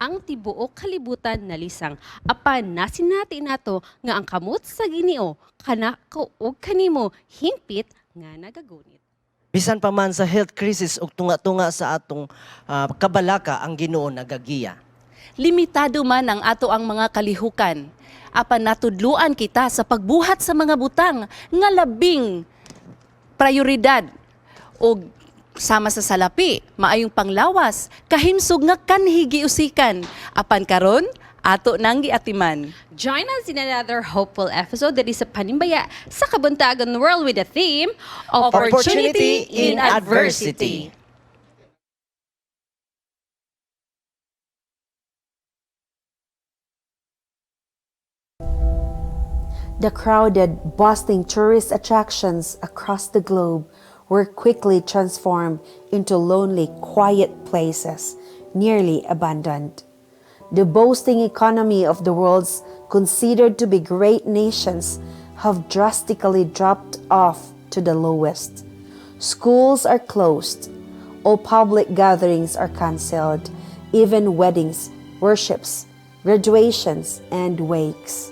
Ang tibuok kalibutan nalisang. Apan nasinati nato nga ang kamot sa Ginoo kanako ug kanimo hingpit nga nagagunit. Bisan pa man sa health crisis ug tunga-tunga sa atong kabalaka, ang Ginoo nagagiya. Limitado man ang ato ang mga kalihukan, apan natudluan kita sa pagbuhat sa mga butang nga labing prioridad og sama sa salapi, maayong panglawas, kahimsog nga kanhi giusikan. Apan karon, ato nang giatiman. Join us in another hopeful episode that is sa Panimbaya sa Kabuntagon World with the theme Opportunity in Adversity. The crowded, bustling tourist attractions across the globe were quickly transformed into lonely, quiet places, nearly abandoned. The boasting economy of the world's considered to be great nations have drastically dropped off to the lowest. Schools are closed. All public gatherings are cancelled, even weddings, worships, graduations, and wakes.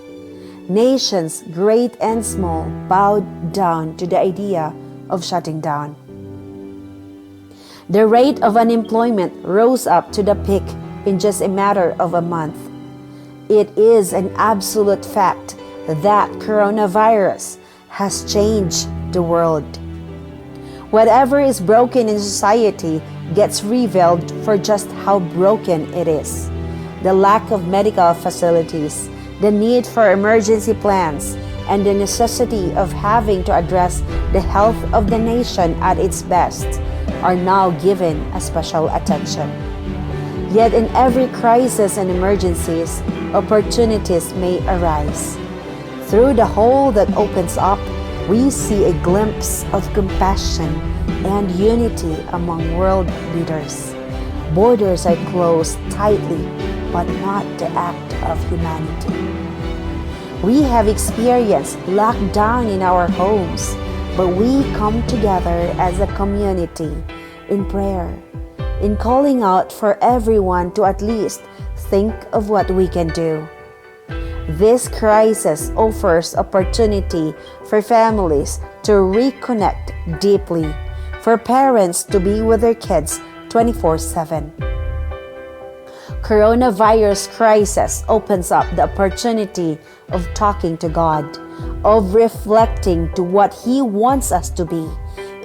Nations, great and small, bowed down to the idea of shutting down. The rate of unemployment rose up to the peak in just a matter of a month. It is an absolute fact that coronavirus has changed the world. Whatever is broken in society gets revealed for just how broken it is. The lack of medical facilities, the need for emergency plans, and the necessity of having to address the health of the nation at its best are now given a special attention. Yet in every crisis and emergencies, opportunities may arise. Through the hole that opens up, we see a glimpse of compassion and unity among world leaders. Borders are closed tightly, but not the act of humanity. We have experienced lockdown in our homes, but we come together as a community in prayer, in calling out for everyone to at least think of what we can do. This crisis offers opportunity for families to reconnect deeply, for parents to be with their kids 24/7. Coronavirus crisis opens up the opportunity of talking to God, of reflecting to what He wants us to be.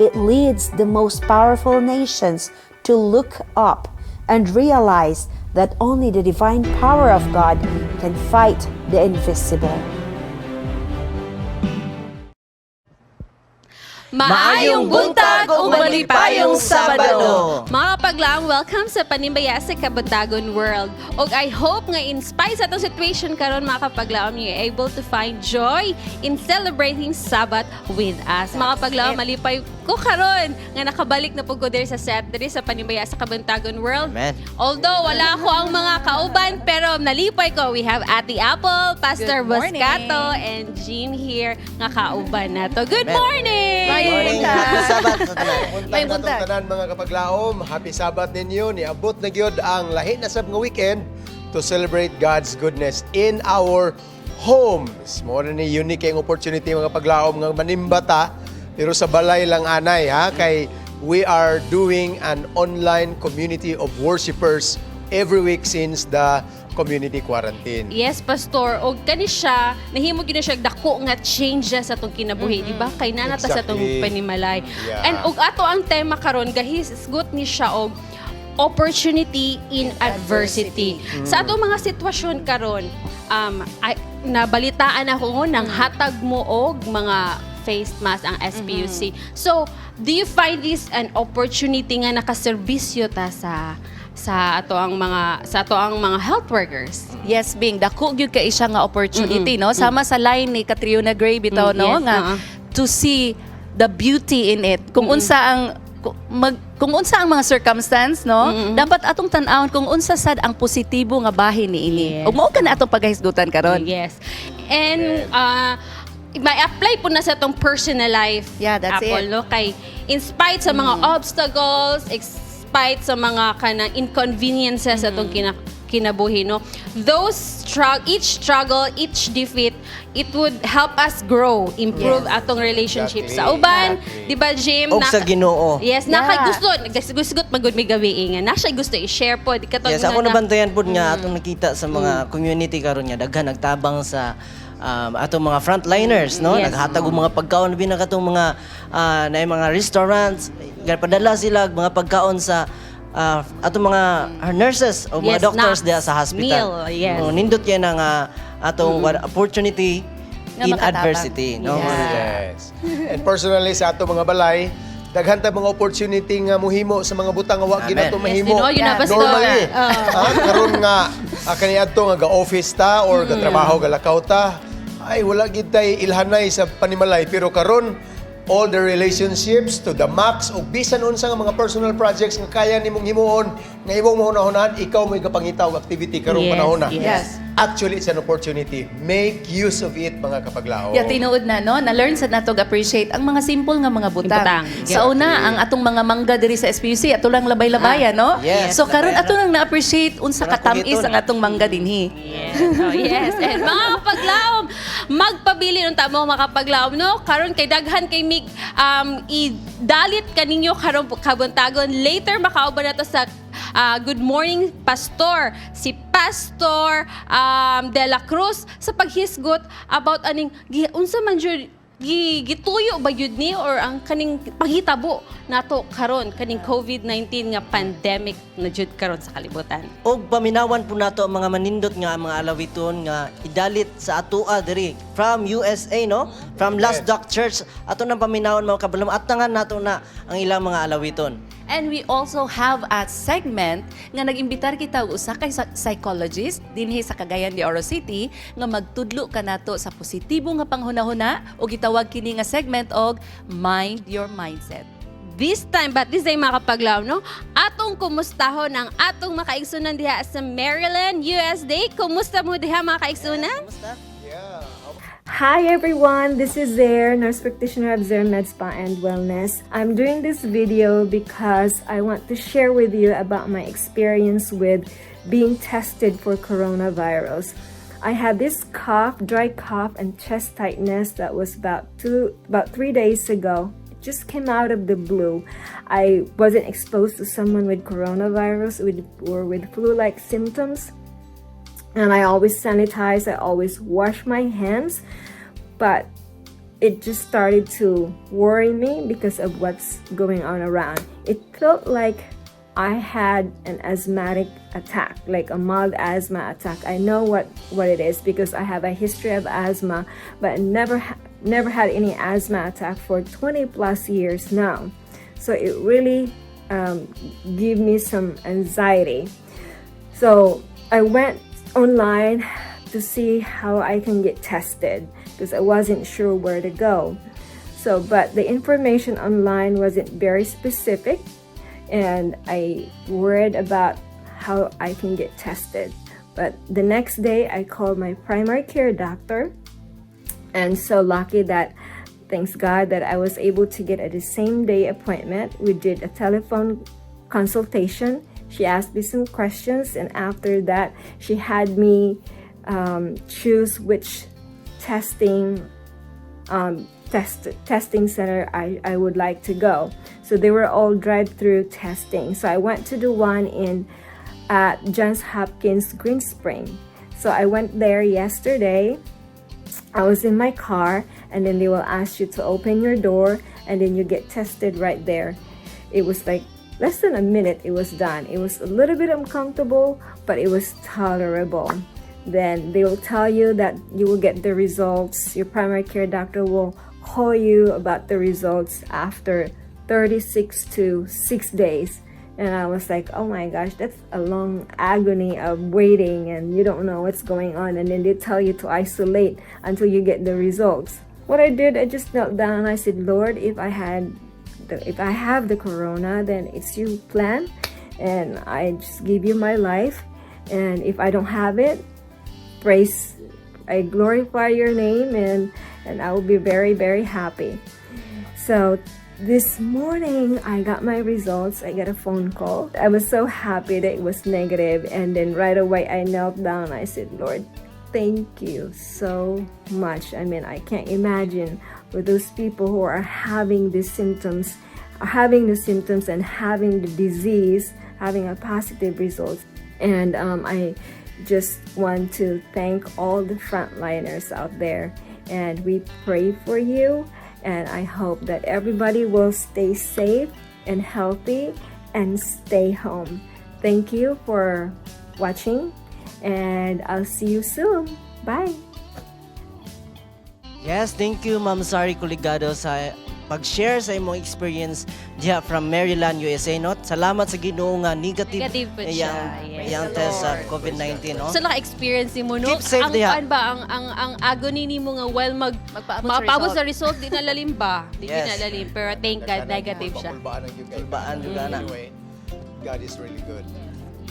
It leads the most powerful nations to look up and realize that only the divine power of God can fight the invisible. Maayong buntag ug malipayong Sabado. Mga kapaglaom, welcome sa Panimbaya sa Kabuntagon World. Og I hope nga in spite sa atong situation karon, mga kapaglaom, you able to find joy in celebrating Sabbath with us. Mga kapaglaom, malipay ko karon nga nakabalik na pud ko diri sa set diri sa Panimbaya sa Kabuntagon World. Amen. Although wala ko ang mga kauban, pero nalipay ko. We have Ate Apple, Pastor Good morning. Boscato, and Jean here nga kauban nato. Good Amen. morning! Good Morning, happy Sabbath sa tanan. Buntag May na buntag. tong tanan, mga kapaglaom. Happy Sabbath ninyo. Niabot na gyud ang lahi na sab nga weekend to celebrate God's goodness in our homes. Mao na ni unique ang opportunity, mga paglaom, nga manimbata pero sa balay lang anay ha, kay we are doing an online community of worshipers every week since the community quarantine. Yes, Pastor. Og kani siya, nahimo gyud na siya dako nga changes sa atong kinabuhi, di ba? Kay nanata sa atong panimalay. And og ato ang tema karon gahisgot ni siya og opportunity in adversity. Sa atong mga sitwasyon karon, ay, nabalitaan ako nang hatag mo og mga face mask ang SPUC. So, do you find this an opportunity nga nakaserbisyo ta sa ato ang mga sa ato ang mga health workers? Yes, Bing, dako gyud kay siya nga opportunity, no? Sama sa line ni Catriona Gray bitaw, no, nga to see the beauty in it. Kung unsa ang kung unsa ang mga circumstance, no, dapat atong tan-awon kung unsa sad ang positibo nga bahin niini. Ug mao ka na atong pagahisgutan karon. Yes. And may apply po na sa atong personal life. Yeah, that's Apple, it. no? Kay in spite sa mga obstacles, in spite sa mga kanang inconveniences atong kinabuhi, no? Those each struggle, each defeat, it would help us grow, improve atong relationship sa uban, di ba, Jim? Og sa Ginoo. Yes, gusto nagsusgot magud may gabi nga. Na siya gusto i-share po di katong Yes, ako nabantayan pod nga atong nakita sa mga community karon nga daghan nagtabang sa atong mga frontliners, no? Naghatag og mga pagkaon labi na katong mga naay mga restaurants, padala sila og mga pagkaon sa atong mga nurses o mga doctors snacks, diha sa hospital. meal, yes. Oh, nindot yan ang atong opportunity nga in makatabang. adversity, no? Yes. And personally sa ato mga balay, daghan ta mga opportunity nga muhimo sa mga butang nga wa Amen. gyud nato mahimo. Yes, tinuod yun na, Pastor. Normally, Oo. karon nga kaniadto nga ga-office ta or ga-trabaho galakaw ta, ay wala gid tay ilhanay sa panimalay, pero karon all the relationships to the max ug bisan unsa nga mga personal projects nga kaya nimong himuon nga imong mahunahunaan, ikaw mo'y gapangita og activity karong panahon na. Actually, it's an opportunity. Make use of it, mga kapaglaom. Yeah, tinuod na, no? Na-learn sa natog appreciate ang mga simple nga mga butang. Butang. Sa una, ang atong mga mangga diri sa SPUC, ato lang labay-labayan, no? Yes, So karon labayan. ato nang na-appreciate unsa Parang katam-is kugiton. ang atong mangga dinhi. Yes. Oh, yes. And mga kapaglaom, magpabili unta mo, mga kapaglaom, no? Karon kay daghan kay mig idalit kaninyo karon kabuntagon. Later makauban nato sa Good Morning Pastor, si Pastor De La Cruz sa paghisgot about aning unsa man jud gituyo ba yun ni or ang kaning panghitabo nato karon kaning COVID-19 nga pandemic na jud karon sa kalibutan. Og paminawan po nato ang mga manindot nga mga alawiton nga idalit sa atoa diri from USA, no, from Last Dock Church. Ato nang paminawan, mga kabalom, at tangan nato na ang ilang mga alawiton. And we also have a segment nga nag-imbitar kita og usa ka psychologist dinhi sa Cagayan de Oro City nga magtudlo kanato sa positibo nga panghunahuna ug gitawag kini nga segment og Mind Your Mindset. This time, but this time, mga kapaglaom, no? Atong kumustahon ang atong makaigsunan diha sa Maryland, USA. Kumusta mo diha, mga kaigsunan? Kumusta? Yeah. Hi everyone, this is Zaire, nurse practitioner of Zaire Med Spa and Wellness. I'm doing this video because I want to share with you about my experience with being tested for coronavirus. I had this cough, dry cough and chest tightness that was about 3 days ago. It just came out of the blue. I wasn't exposed to someone with coronavirus or with flu-like symptoms, and I always sanitize, I always wash my hands, but it just started to worry me because of what's going on around. It felt like I had an asthmatic attack, like a mild asthma attack. I know what it is because I have a history of asthma, but never had any asthma attack for 20 plus years now. So it really gave me some anxiety. So I went online to see how I can get tested because I wasn't sure where to go. So, but the information online wasn't very specific and I worried about how I can get tested. But the next day, I called my primary care doctor and so lucky that, thanks God, that I was able to get a the same day appointment. We did a telephone consultation. She asked me some questions, and after that, she had me choose which testing center I would like to go. So they were all drive-through testing. So I went to the one in at Johns Hopkins Green Spring. So I went there yesterday. I was in my car, and then they will ask you to open your door, and then you get tested right there. It was like less than a minute, it was done. It was a little bit uncomfortable, but it was tolerable. Then they will tell you that you will get the results. Your primary care doctor will call you about the results after 36 to 6 days. And I was like, "Oh my gosh, that's a long agony of waiting and you don't know what's going on." And then they tell you to isolate until you get the results. What I did, I just knelt down and I said, "Lord, if I have the corona, then it's your plan. And I just give you my life. And if I don't have it, praise, I glorify your name and I will be very, very happy." So This morning, I got my results. I got a phone call. I was so happy that it was negative, and then right away, I knelt down. I said, "Lord, thank you so much." I mean, I can't imagine with those people who are having these symptoms, having the symptoms and having the disease, having a positive result. And I just want to thank all the frontliners out there. And we pray for you. And I hope that everybody will stay safe and healthy and stay home. Thank you for watching, and I'll see you soon. Bye. Yes, thank you, Ma'am Sari Kuligado, sa pag-share sa imong experience diha from Maryland, USA, no? Salamat sa Ginoo nga negative, Negative po siya, yes. iyang test sa COVID-19, no? So naka-experience nimo, no? Keep safe ang diha. Kuan ba ang agony nimo nga while mag Magpaabot sa mapaabot result. sa result, di na lalim ba? Di Yes. na lalim, pero thank God negative siya. Pakulbaan ang gyud kayo. Kulbaan jud ana. Anyway, God is really good.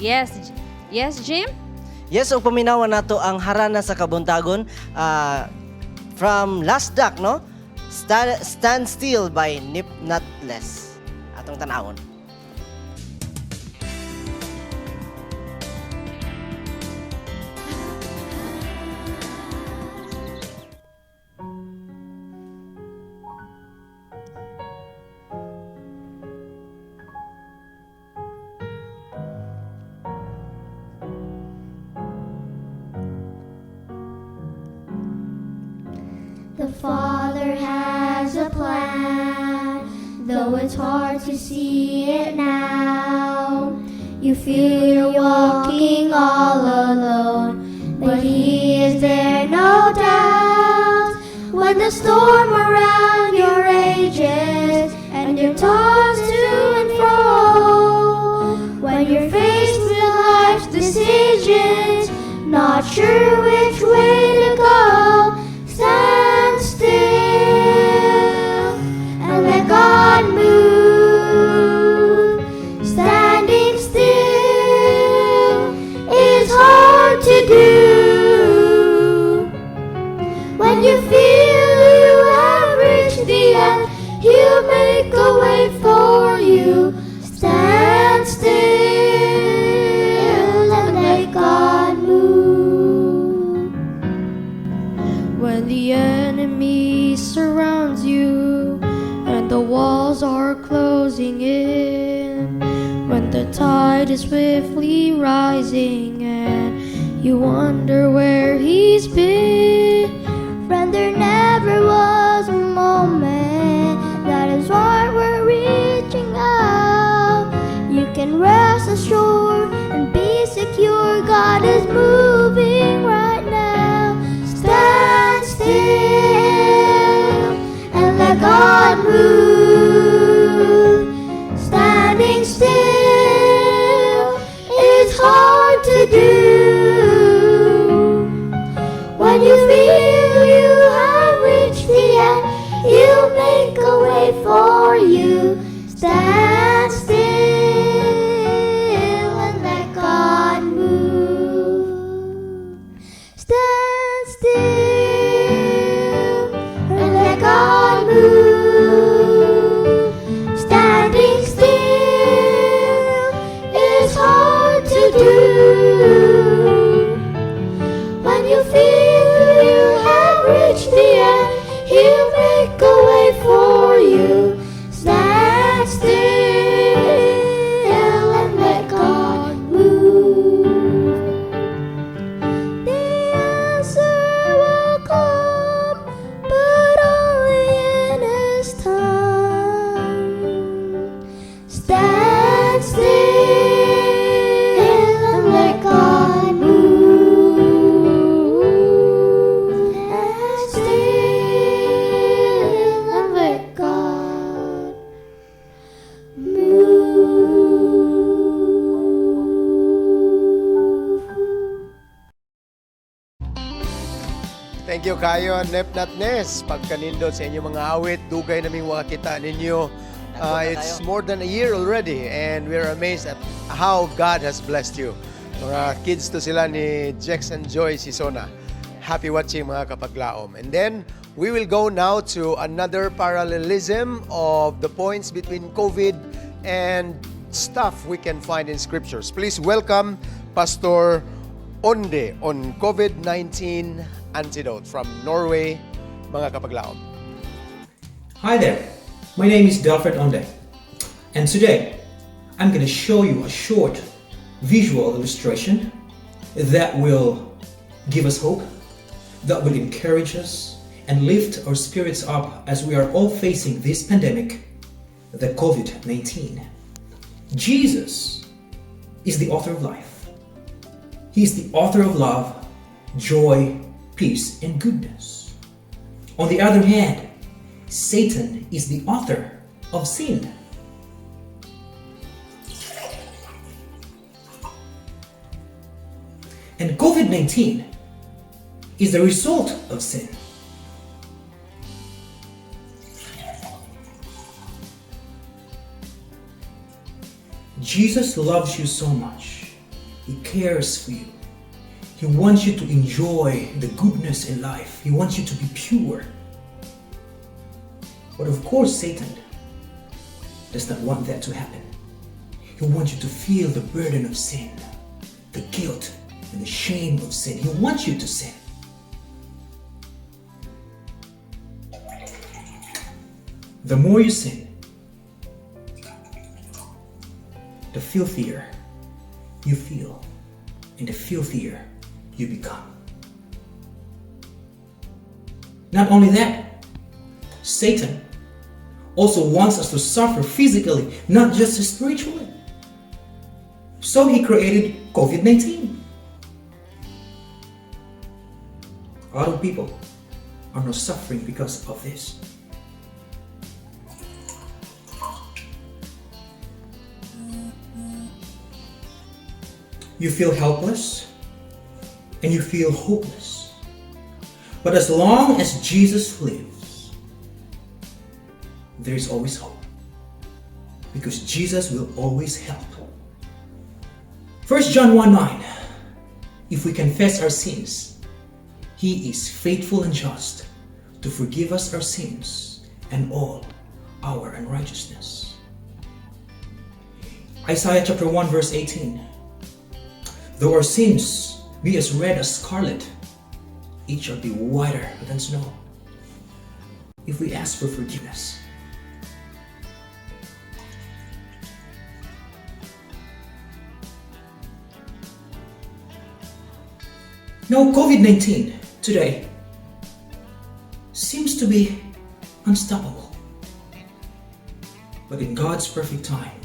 Yes. Yes, Jim? Yes, ug paminawan nato ang harana sa kabuntagon from Last Duck, no? "Stand Still" by Nip Nutless. Atong tanawon. The Father has a plan, though it's hard to see it now. You feel you're walking all alone, but He is there, no doubt. When the storm around you rages and you're tossed to and fro, when you're faced with life's decisions, not sure which way to go, stand still and let God move. Standing still is hard to do. When you feel you have reached the end, He'll make a way for you. Stand still and let God move. When the enemy surrounds you and the walls are closing in, when the tide is swiftly rising and you wonder where he's been. Friend, there never was a moment that his heart were reaching out. You can rest assured and be secure. God is moving right now. Stand still and let God move. Standing still is hard to do. When you feel you have reached the end, He'll make a way for you. Stand still and let God move. Stand still and let God move. Standing still is hard to do. When you feel you have reached the end, He'll make a way for you. Stand still and let God move. The answer will come, but only in His time. Stand still and let God move. Stand still and let God move. Thank you kayo, Nepnatnes. Pagkanindot sa inyong mga awit, dugay naming wakita ninyo. It's more than a year already and we're amazed at how God has blessed you. Mga kids to sila ni Jackson Joy Sisona. Happy watching, mga kapaglaom. And then, we will go now to another parallelism of the points between COVID and stuff we can find in scriptures. Please welcome Pastor Onde on COVID-19 antidote from Norway, mga kapaglaom. Hi there, my name is Delfred Onde, and today I'm going to show you a short visual illustration that will give us hope, that will encourage us, and lift our spirits up as we are all facing this pandemic, the COVID-19. Jesus is the author of life. He is the author of love, joy, peace, and goodness. On the other hand, Satan is the author of sin. And COVID-19 is the result of sin. Jesus loves you so much. He cares for you. He wants you to enjoy the goodness in life. He wants you to be pure. But of course, Satan does not want that to happen. He wants you to feel the burden of sin, the guilt and the shame of sin. He wants you to sin. The more you sin, the filthier you feel and the filthier you become. Not only that, Satan also wants us to suffer physically, not just spiritually. So he created COVID-19. A lot of people are now suffering because of this. You feel helpless and you feel hopeless. But as long as Jesus lives, there is always hope. Because Jesus will always help. 1 John 1:9. If we confess our sins, He is faithful and just to forgive us our sins and all our unrighteousness. Isaiah chapter 1 verse 18. Though our sins be as red as scarlet, it shall be whiter than snow. If we ask for forgiveness. Now, COVID-19 today seems to be unstoppable. But in God's perfect time,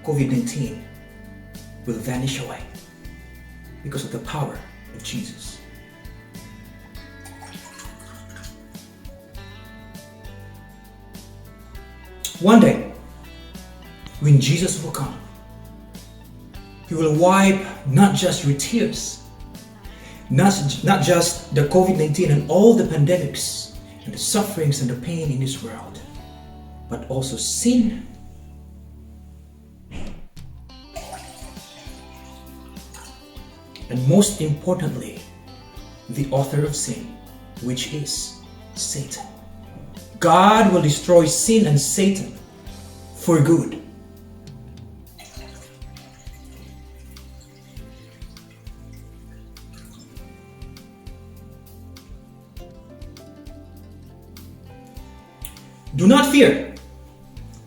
COVID-19 will vanish away because of the power of Jesus. One day, when Jesus will come, He will wipe not just your tears, not just the COVID-19 and all the pandemics and the sufferings and the pain in this world, but also sin. And most importantly, the author of sin, which is Satan. God will destroy sin and Satan for good. Do not fear.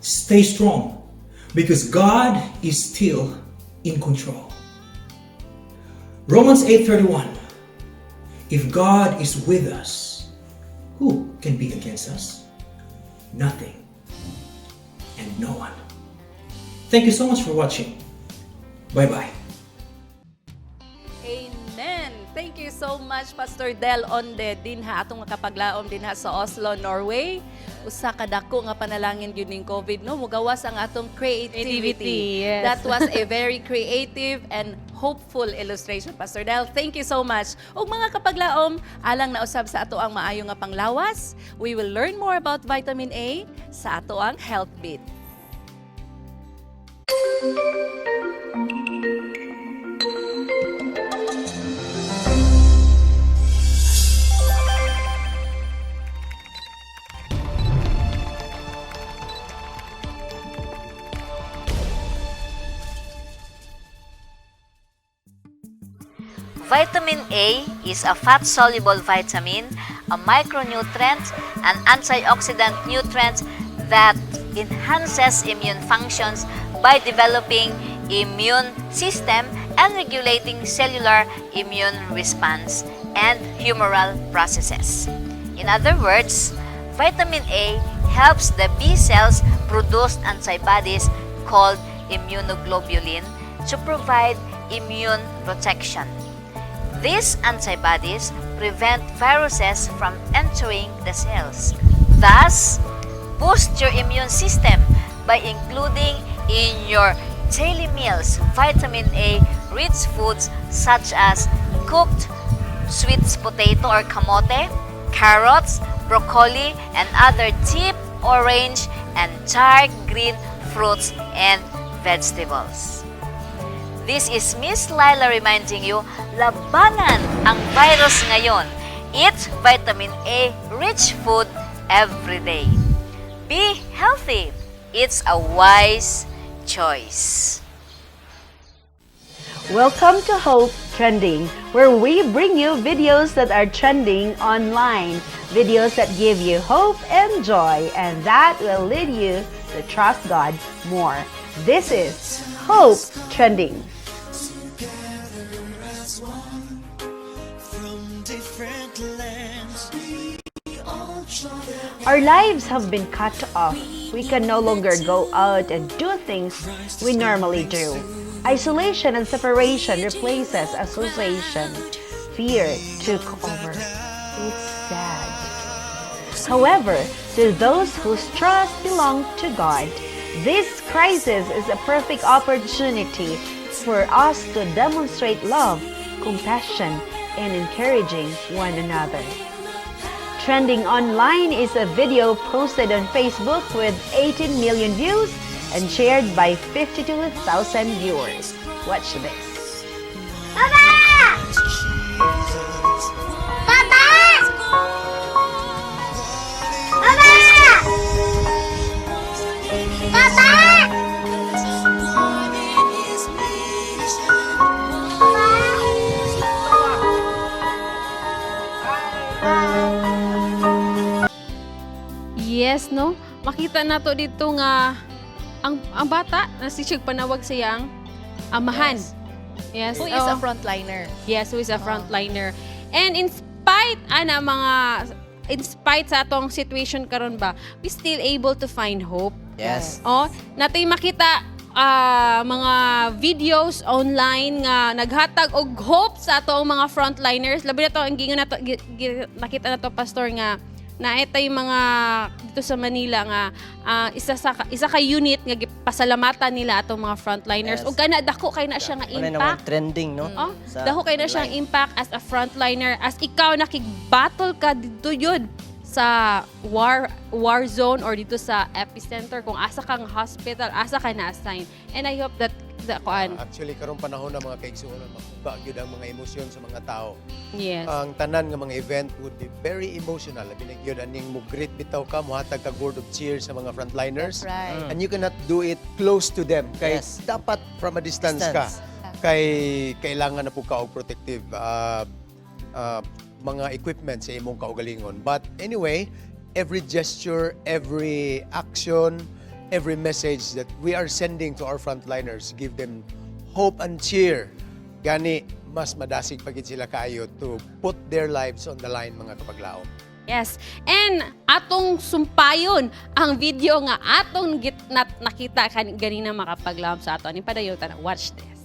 Stay strong, because God is still in control. Romans 8:31. If God is with us, who can be against us? Nothing and no one. Thank you so much for watching. Bye-bye. Amen. Thank you so much, Pastor Del Onde, dinha atong kapaglaom dinha sa Oslo, Norway. Usa ka dako nga panalangin gyud ning COVID, no? Mugawas ang atong creativity. Creativity, yes. That was a very creative and hopeful illustration, Pastor Del. Thank you so much. Ug mga kapaglaom, alang na usab sa ato ang maayo nga panglawas, we will learn more about vitamin A sa ato ang Health Beat. Vitamin A is a fat-soluble vitamin, a micronutrient, an antioxidant nutrient that enhances immune functions by developing immune system and regulating cellular immune response and humoral processes. In other words, vitamin A helps the B cells produce antibodies called immunoglobulin to provide immune protection. These antibodies prevent viruses from entering the cells. Thus, boost your immune system by including in your daily meals vitamin A rich foods such as cooked sweet potato or kamote, carrots, broccoli, and other deep orange and dark green fruits and vegetables. This is Miss Lila reminding you, labanan ang virus ngayon. Eat vitamin A rich food every day. Be healthy. It's a wise choice. Welcome to Hope Trending, where we bring you videos that are trending online. Videos that give you hope and joy, and that will lead you to trust God more. This is Hope Trending. Together as one from different lands. We all join Our lives have been cut off. We can no longer go out and do things we normally do. Isolation and separation replaces association. Fear took over. It's sad. However, to those whose trust belong to God, this crisis is a perfect opportunity for us to demonstrate love, compassion, and encouraging one another. Trending online is a video posted on Facebook with 18 million views and shared by 52,000 viewers. Watch this. Papa! Papa! Papa! Papa! One in His mission. Papa! Yes, no? Makita nato dito nga ang bata na si siya panawag sa iyang amahan. Yes. Who is a oh. frontliner. Yes, who is a frontliner. And in spite ana mga in spite sa atong situation karon ba, we still able to find hope. Oh, natay makita mga videos online nga naghatag og hope sa atong mga frontliners. Labi na to ang gingon nato nakita nato, Pastor, nga naitay mga dito sa Manila nga isa ka unit nga gipasalamatan nila atong mga frontliners. Ug kana dako kay na siya nga Wala naman impact. Trending, no? Oh, Sa dako kay na siyang online. Impact as a frontliner, as ikaw nakig-battle ka dito yun sa war zone or dito sa epicenter kung asa kang hospital, asa ka na-assign. And I hope that the kuan. Actually, karong panahon na, mga kaigsuonan, makuba gyud ang mga emosyon sa mga tao. Ang tanan nga mga event would be very emotional. Labi na gyud aning mo greet bitaw ka, muhatag ka word of cheer sa mga frontliners. That's right. And you cannot do it close to them kay dapat from a distance, ka. Distance. Kay kailangan na po ka og protective mga equipment sa imong kaugalingon. But anyway, every gesture, every action, every message that we are sending to our frontliners give them hope and cheer. Gani, mas madasig pa gid sila kaayo to put their lives on the line, mga kapaglaom. Yes. And atong sumpayon ang video nga atong nakita ganina, makapaglaom sa ato. Ani padayon ta na. Watch this.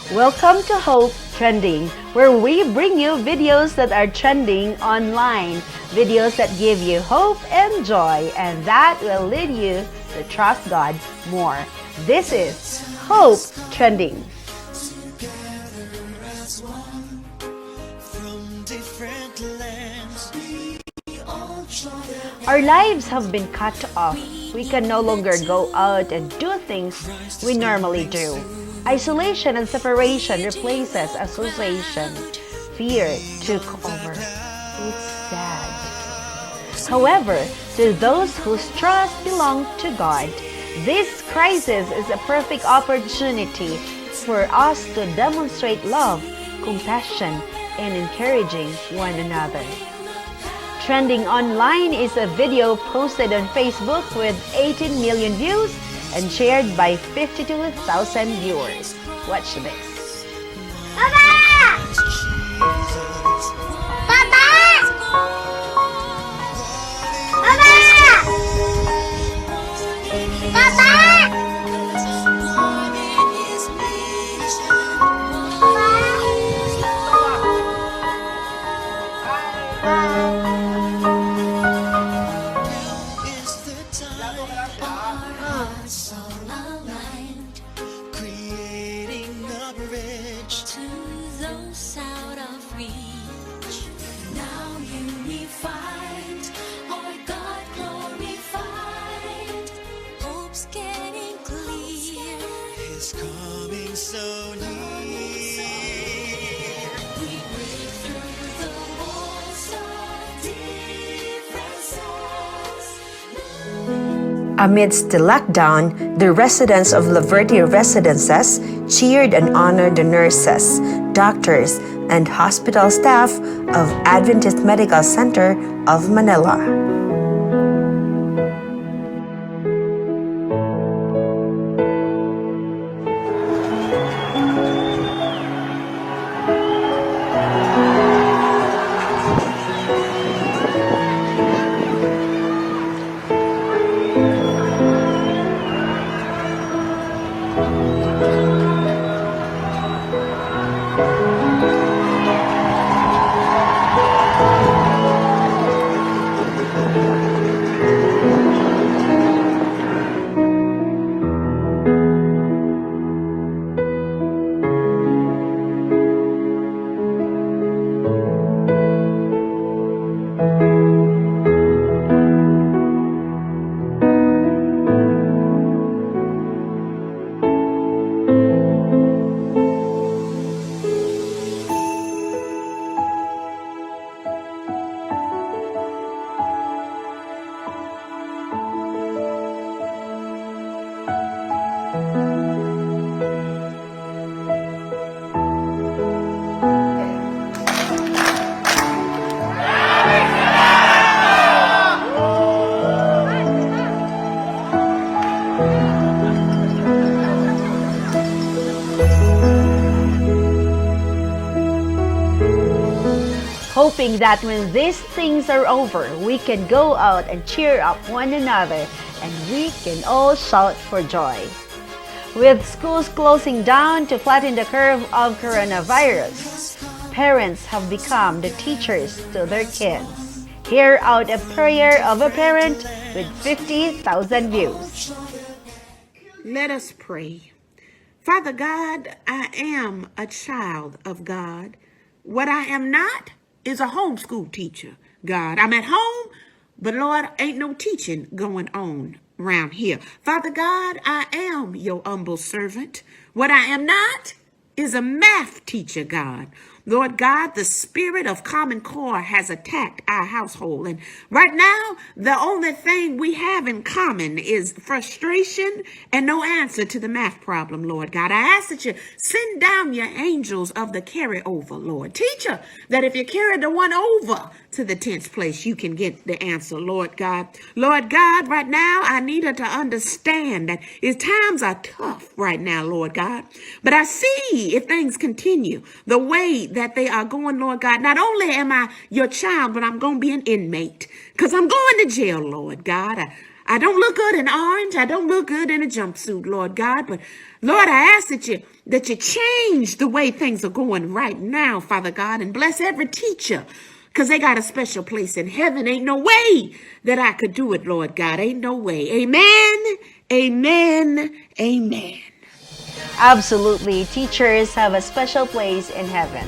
Welcome to Hope Trending, where we bring you videos that are trending online. Videos that give you hope and joy, and that will lead you to trust God more. This is Hope Trending. Together as one from different lands. We all join Our lives have been cut off. We can no longer go out and do things we normally do. Isolation and separation replaces association. Fear took over. It's sad. However, to those whose trust belong to God, this crisis is a perfect opportunity for us to demonstrate love, compassion, compassion and encouraging one another. Trending online is a video posted on Facebook with 18 million views and shared by 52,000 viewers. Watch this. Papa! Papa! Papa! Papa! Creating a bridge to those out of reach. Now unified, our God glorified. Hope's getting clear. His coming so near. We break through the walls of differences. Amidst the lockdown, the residents of Laverde Residences cheered and honored the nurses, doctors, and hospital staff of Adventist Medical Center of Manila. Hoping that when these things are over, we can go out and cheer up one another and we can all shout for joy. With schools closing down to flatten the curve of coronavirus, parents have become the teachers to their kids. Hear out a prayer of a parent with 50,000 views. Let us pray. Father God, I am a child of God. What I am not is a homeschool teacher, God. I'm at home, but Lord, ain't no teaching going on round here. Father God, I am your humble servant. What I am not is a math teacher, God. Lord God, the spirit of Common Core has attacked our household. And right now, the only thing we have in common is frustration and no answer to the math problem, Lord God. I ask that you send down your angels of the carryover, Lord. Teacher, that if you carry the one over to the 10th place, you can get the answer, Lord God. Lord God, right now, I need her to understand that times are tough right now, Lord God. But I see if things continue the way that they are going, Lord God, not only am I your child, but I'm going to be an inmate because I'm going to jail, Lord God. I don't look good in orange. I don't look good in a jumpsuit, Lord God. But Lord, I ask that you change the way things are going right now, Father God, and bless every teacher because they got a special place in heaven. Ain't no way that I could do it, Lord God. Ain't no way. Amen. Amen. Amen. Absolutely, teachers have a special place in heaven.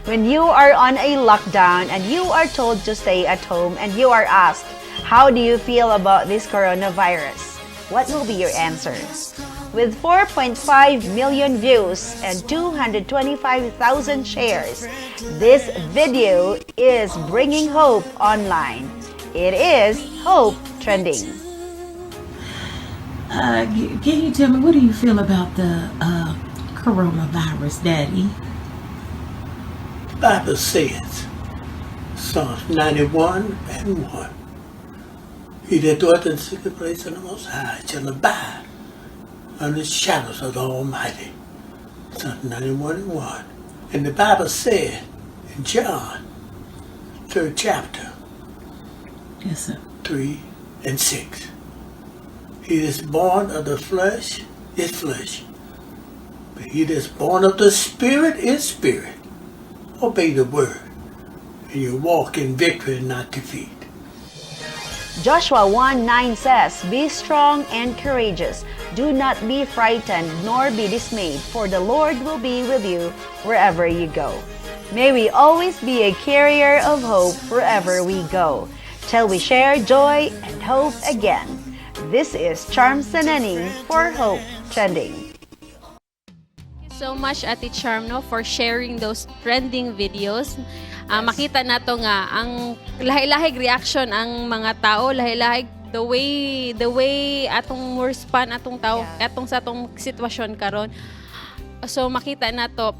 When you are on a lockdown and you are told to stay at home and you are asked, how do you feel about this coronavirus? What will be your answer? With 4.5 million views and 225,000 shares, this video is bringing hope online. It is Hope Trending. Can you tell me, what do you feel about the coronavirus, Daddy? Bible says, Psalms 91:1, "He that dwelleth in the secret place of the Most High shall abide under the shadows of the Almighty." Psalms 91:1. And the Bible said in John, third chapter, Yes, sir. 3 and 6, "He is born of the flesh is flesh, but he that is born of the Spirit is spirit." Obey the word, and you walk in victory and not defeat. Joshua 1:9 says, "Be strong and courageous. Do not be frightened nor be dismayed, for the Lord will be with you wherever you go." May we always be a carrier of hope wherever we go, till we share joy and hope again. This is Charm Sanani for Hope Trending. So much, Ate Charm, no, for sharing those trending videos. Ah, makita nato nga ang lahi-lahig reaction ang mga tao, lahi-lahig the way atong respond atong tao atong sa atong sitwasyon karon. So makita nato,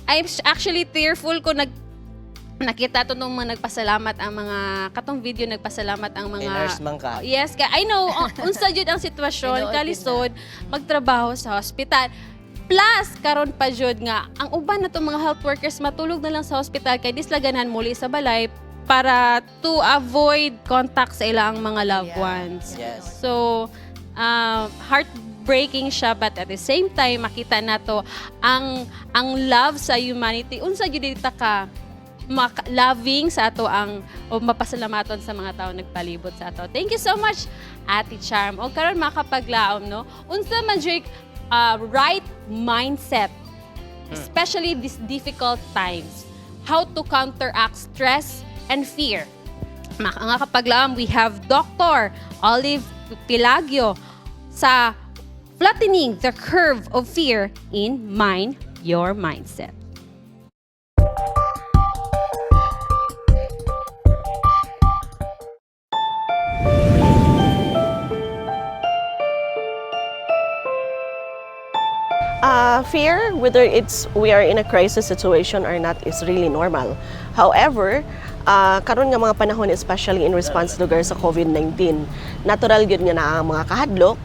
I'm actually tearful ko nag nakita to nung mga nagpasalamat ang mga katong video, nagpasalamat ang mga Eh, nurse man ka. Yes, ka I know unsa jud ang sitwasyon, Tinuod. Kalisod magtrabaho sa hospital. Plus karon pa jud nga ang uban na mga health workers matulog na lang sa hospital kay di sila ganahan muli sa balay para to avoid contact sa ilang mga loved ones. So, heartbreaking siya, but at the same time makita nato ang love sa humanity, unsa jud ta ka loving sa ato ang o mapasalamaton sa mga tao nagpalibot sa ato. Thank you so much, Ate Charm. O karon, makapaglaom, no? Unsa man jud right mindset, especially these difficult times? How to counteract stress and fear? Mga kapaglaom, we have Dr. Olive Pilagio sa Flattening the Curve of Fear in Mind Your Mindset. Fear, whether it's we are in a crisis situation or not, is really normal. However, karon nga mga panahon, especially in response lugar sa COVID-19, natural gyud nga naa ang mga kahadlok,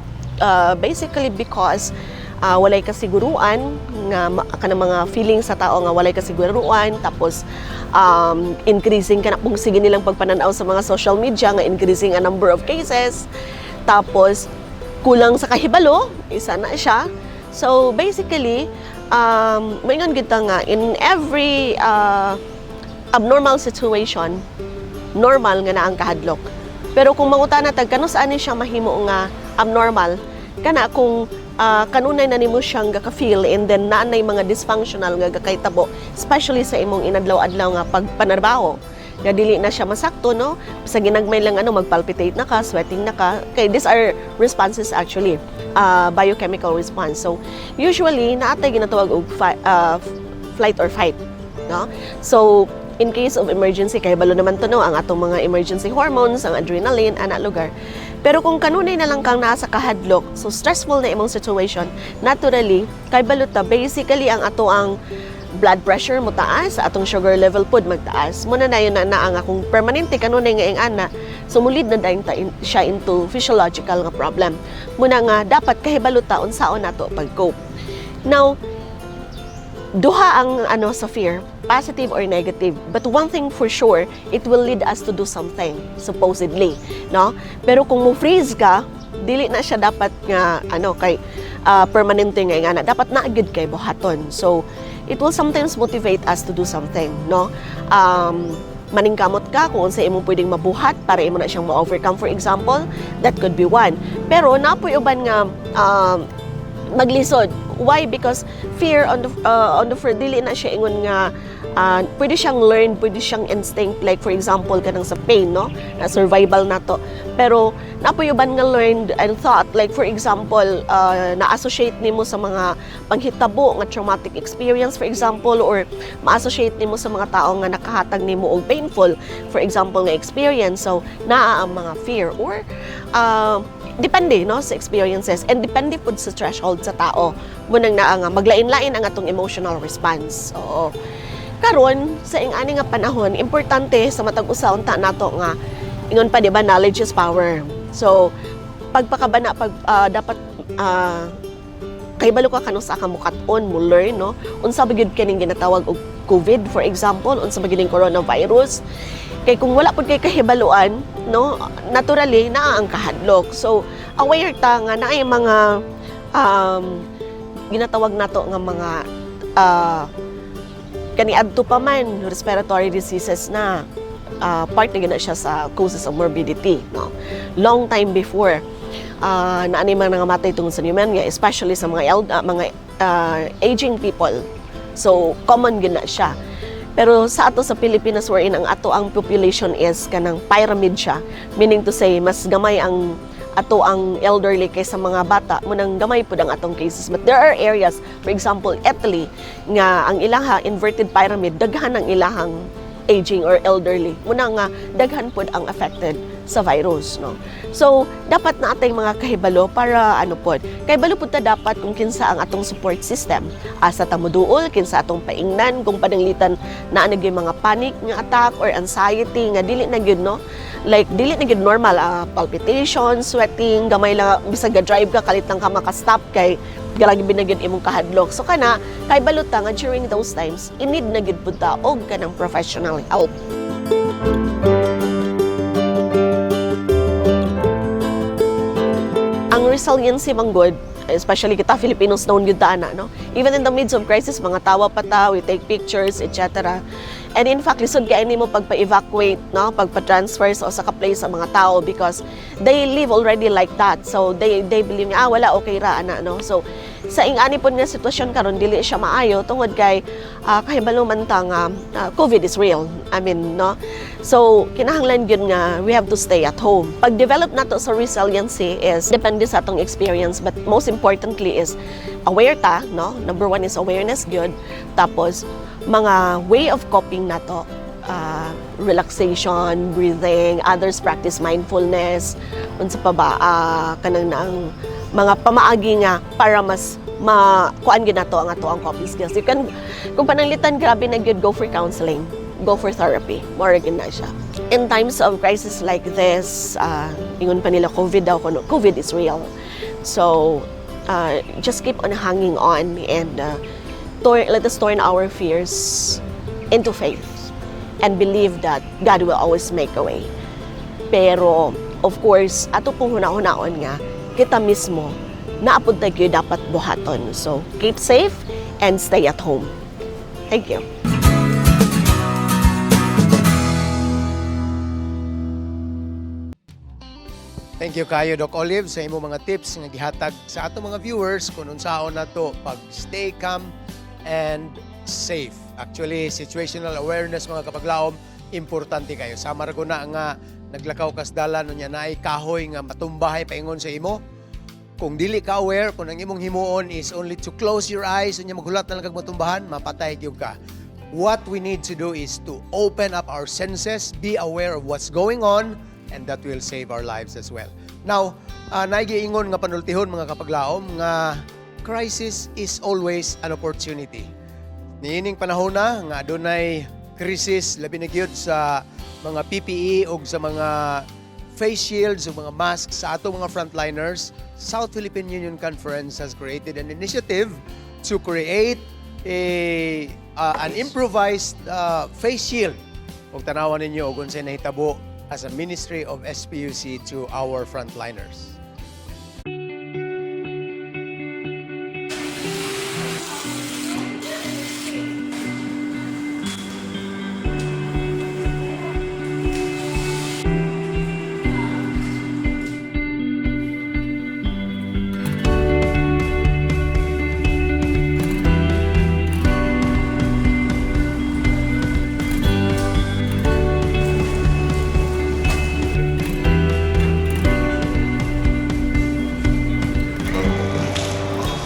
basically because walay kasiguruan nga kanang mga feeling sa tao nga walay kasiguruan, tapos increasing kana kung sige nilang pagpananaw sa mga social media nga increasing ang number of cases, tapos kulang sa kahibalo, isa na siya. So basically, maingon gid ta nga in every abnormal situation, normal nga naa ang kahadlok. Pero kung mangutana tag kanus-a ni siya mahimo nga abnormal, kana kung kanunay na nimo siyang gaka-feel and then naa nay mga dysfunctional nga gakahitabo, especially sa imong inadlaw-adlaw nga pagpanarbaho nga dili na siya masakto, no, sa ginagmay lang ano, magpalpitate na ka, sweating na ka, kay these are responses actually, biochemical response. So usually naa tay ginatawag og flight or fight, no? So in case of emergency, kay balo naman to, no, ang atong mga emergency hormones, ang adrenaline ana lugar. Pero kung kanunay na lang kang naa sa kahadlok, so stressful na imong situation, naturally kay balo ta, basically ang ato ang blood pressure mo taas, atong sugar level pod magtaas. Muna na yun na naa nga kung permanente kanunay nga ing ana, so mulid na dayon ta siya into physiological nga problem. Muna nga dapat kahibalo ta unsaon nato pag-cope. Now, duha ang ano sa fear, positive or negative. But one thing for sure, it will lead us to do something, supposedly, no? Pero kung mo freeze ka, dili na siya dapat nga ano kay permanente nga nga na dapat na gyud kay buhaton. So it will sometimes motivate us to do something, no? Maningkamot ka kung unsa imong pwedeng mabuhat para imo na siyang ma-overcome, for example, that could be one. Pero napoy uban nga maglisod. Why? Because fear on the first, dili na siya ingon nga pwede siyang learn, pwede siyang instinct, like for example kanang sa pain, no, na survival nato. Pero napoy uban nga learned and thought, like for example na-associate nimo sa mga panghitabo nga traumatic experience, for example, or ma-associate nimo sa mga tao nga nakahatag nimo og painful, for example, nga experience. So naa ang mga fear or depende, no, sa experiences and depende pud sa threshold sa tao. Munang naa nga maglain-lain ang atong emotional response. Oo. Karon sa ing-ani nga panahon, importante sa matag usa unta nato nga ingon pa, di ba, knowledge is power. So pagpakabana, pag dapat kahibalo ka kanus-a ka mukat-on, mo learn, no? Unsa ba gyud kining ginatawag og COVID, for example, unsa ba gyud ning coronavirus? Kay kung wala pud kay kahibaluan, no, naturally naa ang kahadlok. So aware ta nga naay mga ginatawag nato nga mga kaniadto pa man respiratory diseases na part na gyud na siya sa causes of morbidity, no? Long time before, naa nay mga nangamatay tungod sa pneumonia, especially sa mga aging people. So common gyud na siya. Pero sa ato sa Pilipinas, wherein ang ato ang population is kanang pyramid siya, meaning to say mas gamay ang ato ang elderly kaysa mga bata, mao nang gamay pud ang atong cases. But there are areas, for example Italy, nga ang ilaha inverted pyramid, daghan ang ilahang aging or elderly, mao na nga daghan pud ang affected sa virus, no? So dapat na atay mga kahibalo para ano pod, kahibalo pud ta dapat kung kinsa ang atong support system, asa ta moduol, kinsa atong paingnan kung pananglitan naa na gyud mga panic nga attack or anxiety nga dili na gyud, no, like dili na gyud normal, palpitation, sweating, gamay lang bisag ga-drive ka, kalit lang ka maka-stop kay grabe na gyud imong kahadlok. So kana, kahibalo ta nga during those times i-need na gyud pud ta og kanang professional help. Ang resiliency man gud, especially kita Filipinos, known gyud ta ana, no? Even in the midst of crisis, mga tawa pa ta, we take pictures, etc. And in fact, lisod kay nimo pagpa-evacuate, no, pagpa-transfer sa usa ka place sa mga tao because they live already like that. So they believe nga, ah, wala, okay ra ana, no? So sa ing-ani pod nga sitwasyon karon, dili siya maayo tungod kay kahibalo man ta nga COVID is real. I mean, no? So kinahanglan gyud nga we have to stay at home. Pag-develop nato sa resiliency is depende sa atong experience, but most importantly is aware ta, no? Number one is awareness gyud. Tapos mga way of coping nato, relaxation, breathing, others practice mindfulness, unsa pa ba, kanang naang mga pamaagi nga para mas ma kuan gyud nato ang ato ang coping skills. You can, kung pananglitan grabe na gyud, go for counseling, go for therapy. More gyud na siya. In times of crisis like this, ingon pa nila COVID daw kuno, COVID is real. So, just keep on hanging on and let us turn our fears into faith and believe that God will always make a way. Pero, of course, ato pong huna-hunaon nga, kita mismo, naa pud ta gyud dapat buhaton. So, keep safe and stay at home. Thank you. Thank you kayo, Doc Olive, sa imong mga tips nga gihatag sa atong mga viewers kung unsaon nato pag stay calm and safe. Actually, situational awareness, mga kapaglaom, importante kayo. Sama ra ko na nga naglakaw kas dalan, unya naay kahoy nga matumbahay paingon sa imo. Kung dili ka aware, kung ang imong himuon is only to close your eyes unya maghulat na lang kag matumbahan, mapatay gyud ka. What we need to do is to open up our senses, be aware of what's going on, and that will save our lives as well. Now, naay giingon nga panultihon, mga kapaglaom, nga crisis is always an opportunity. Niining panahon na nga adunay krisis, labi na gyud sa mga PPE o sa mga face shields o mga masks sa atong mga frontliners, South Philippine Union Conference has created an initiative to create a an improvised face shield. Ug tanawan ninyo og unsay nahitabo as a ministry of SPUC to our frontliners.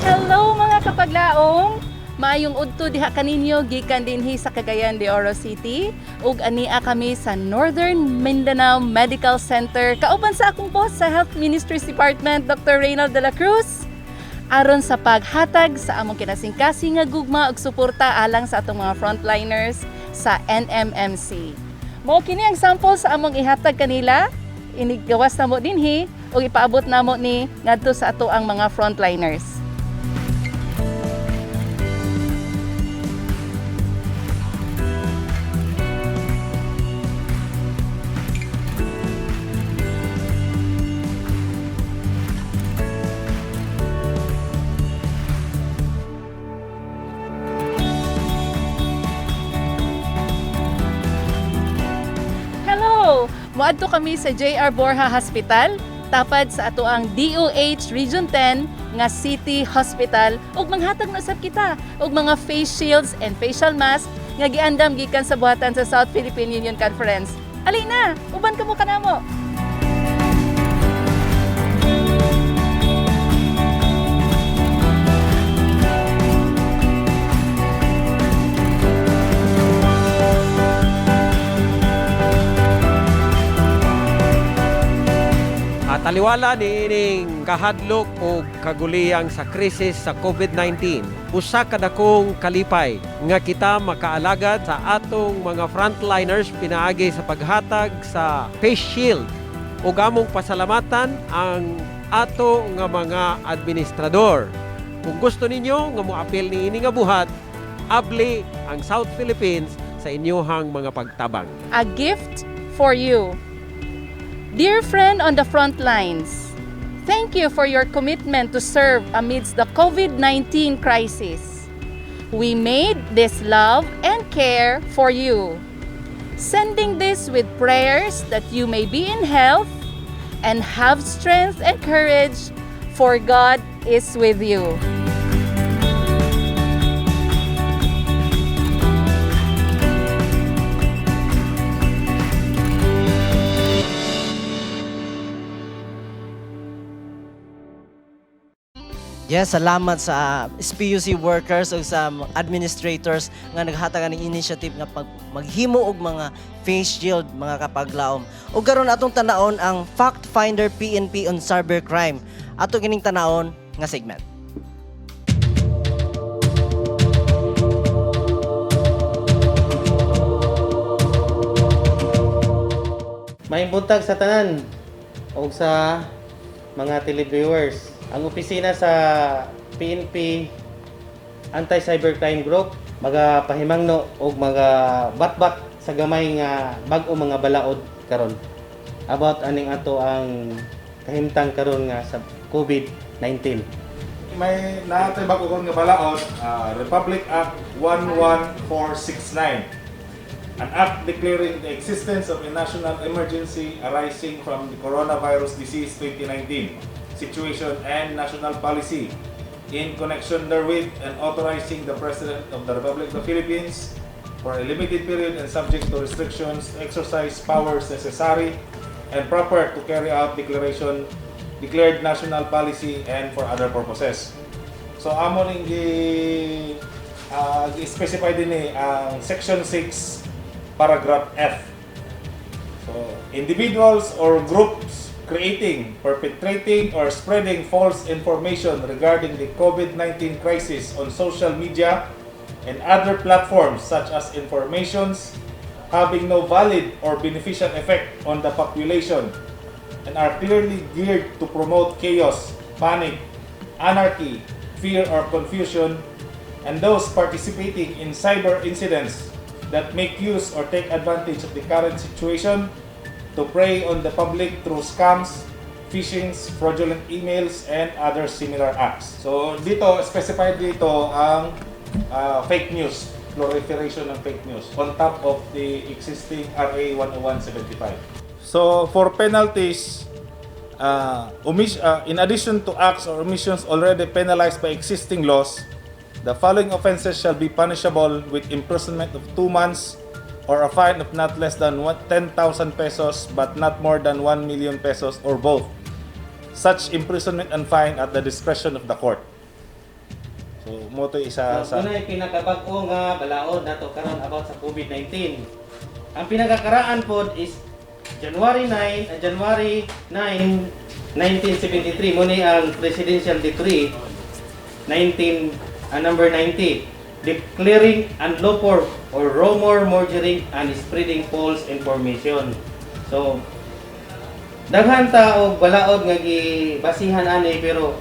Hello, mga kapaglaom! Maayong udto diha kaninyo gikan dinhi sa Cagayan de Oro City ug ania kami sa Northern Mindanao Medical Center kauban sa akong boss sa Health Ministries Department, Dr. Reynald de la Cruz. aron sa paghatag sa among kinasingkasing nga gugma ug suporta alang sa atong mga frontliners sa NMMC. Mao kini ang sample sa among ihatag kanila, inigawas namo dinhi ug ipaabot namo ni ngadto sa ato ang mga frontliners. Hello! Moadto kami sa JR Borja Hospital, tapad sa ato ang DOH Region 10 nga City Hospital ug manghatag na usab kita og mga face shields and facial mask nga giandam gikan sa buhatan sa South Philippine Union Conference. Alina, uban kamo kanamo. At taliwala niining kahadlok o kaguliyang sa krisis sa COVID-19, usa ka dakong kalipay nga kita makaalagad sa atong mga frontliners pinaagi sa paghatag sa face shield ug among pasalamatan ang ato nga mga administrador. Kung gusto ninyo nga moapil niini nga buhat, abli ang South Philippines sa inyohang mga pagtabang. A gift for you. Dear friend on the front lines, thank you for your commitment to serve amidst the COVID-19 crisis. We made this love and care for you. Sending this with prayers that you may be in health and have strength and courage, for God is with you. Yes, salamat sa SPUC workers ug sa administrators nga naghatag ng initiative nga pag maghimo og mga face shield, mga kapaglaom. Ug karon atong tanawon ang Fact Finder PNP on Cybercrime. Ato kining tanawon nga segment. Maayong buntag sa tanan o sa mga televiewers. Ang opisina sa PNP Anti-Cybercrime Group magapahimangno og mga batbat sa gamay nga bag-o mga balaod karon about aning ato ang kahimtang karon nga sa COVID-19. May naatay bago karon nga balaod, Republic Act 11469. An act declaring the existence of a national emergency arising from the coronavirus disease 2019 situation and national policy in connection therewith and authorizing the President of the Republic of the Philippines for a limited period and subject to restrictions to exercise powers necessary and proper to carry out declaration declared national policy and for other purposes. So amo ning gi gi-specify din ni ang section 6 paragraph F. So individuals or groups creating, perpetrating or spreading false information regarding the COVID-19 crisis on social media and other platforms such as informations having no valid or beneficial effect on the population and are clearly geared to promote chaos, panic, anarchy, fear or confusion, and those participating in cyber incidents that make use or take advantage of the current situation to prey on the public through scams, phishings, fraudulent emails, and other similar acts. So dito, specified dito ang fake news, proliferation ng fake news on top of the existing RA 10175. So for penalties, in addition to acts or omissions already penalized by existing laws, the following offenses shall be punishable with imprisonment of 2 months or a fine of not less than 10,000 pesos but not more than 1 million pesos or both. Such imprisonment and fine at the discretion of the court. So, mo to isa So, sa unay pinakabag-o nga balaod nato karon about sa COVID-19. Ang pinakakaraan pod is January 9, 1973 mo ni ang presidential decree 19 number 90, declaring unlawful or rumor mongering and spreading false information. So daghan ta og balaod nga gibasihan ani, pero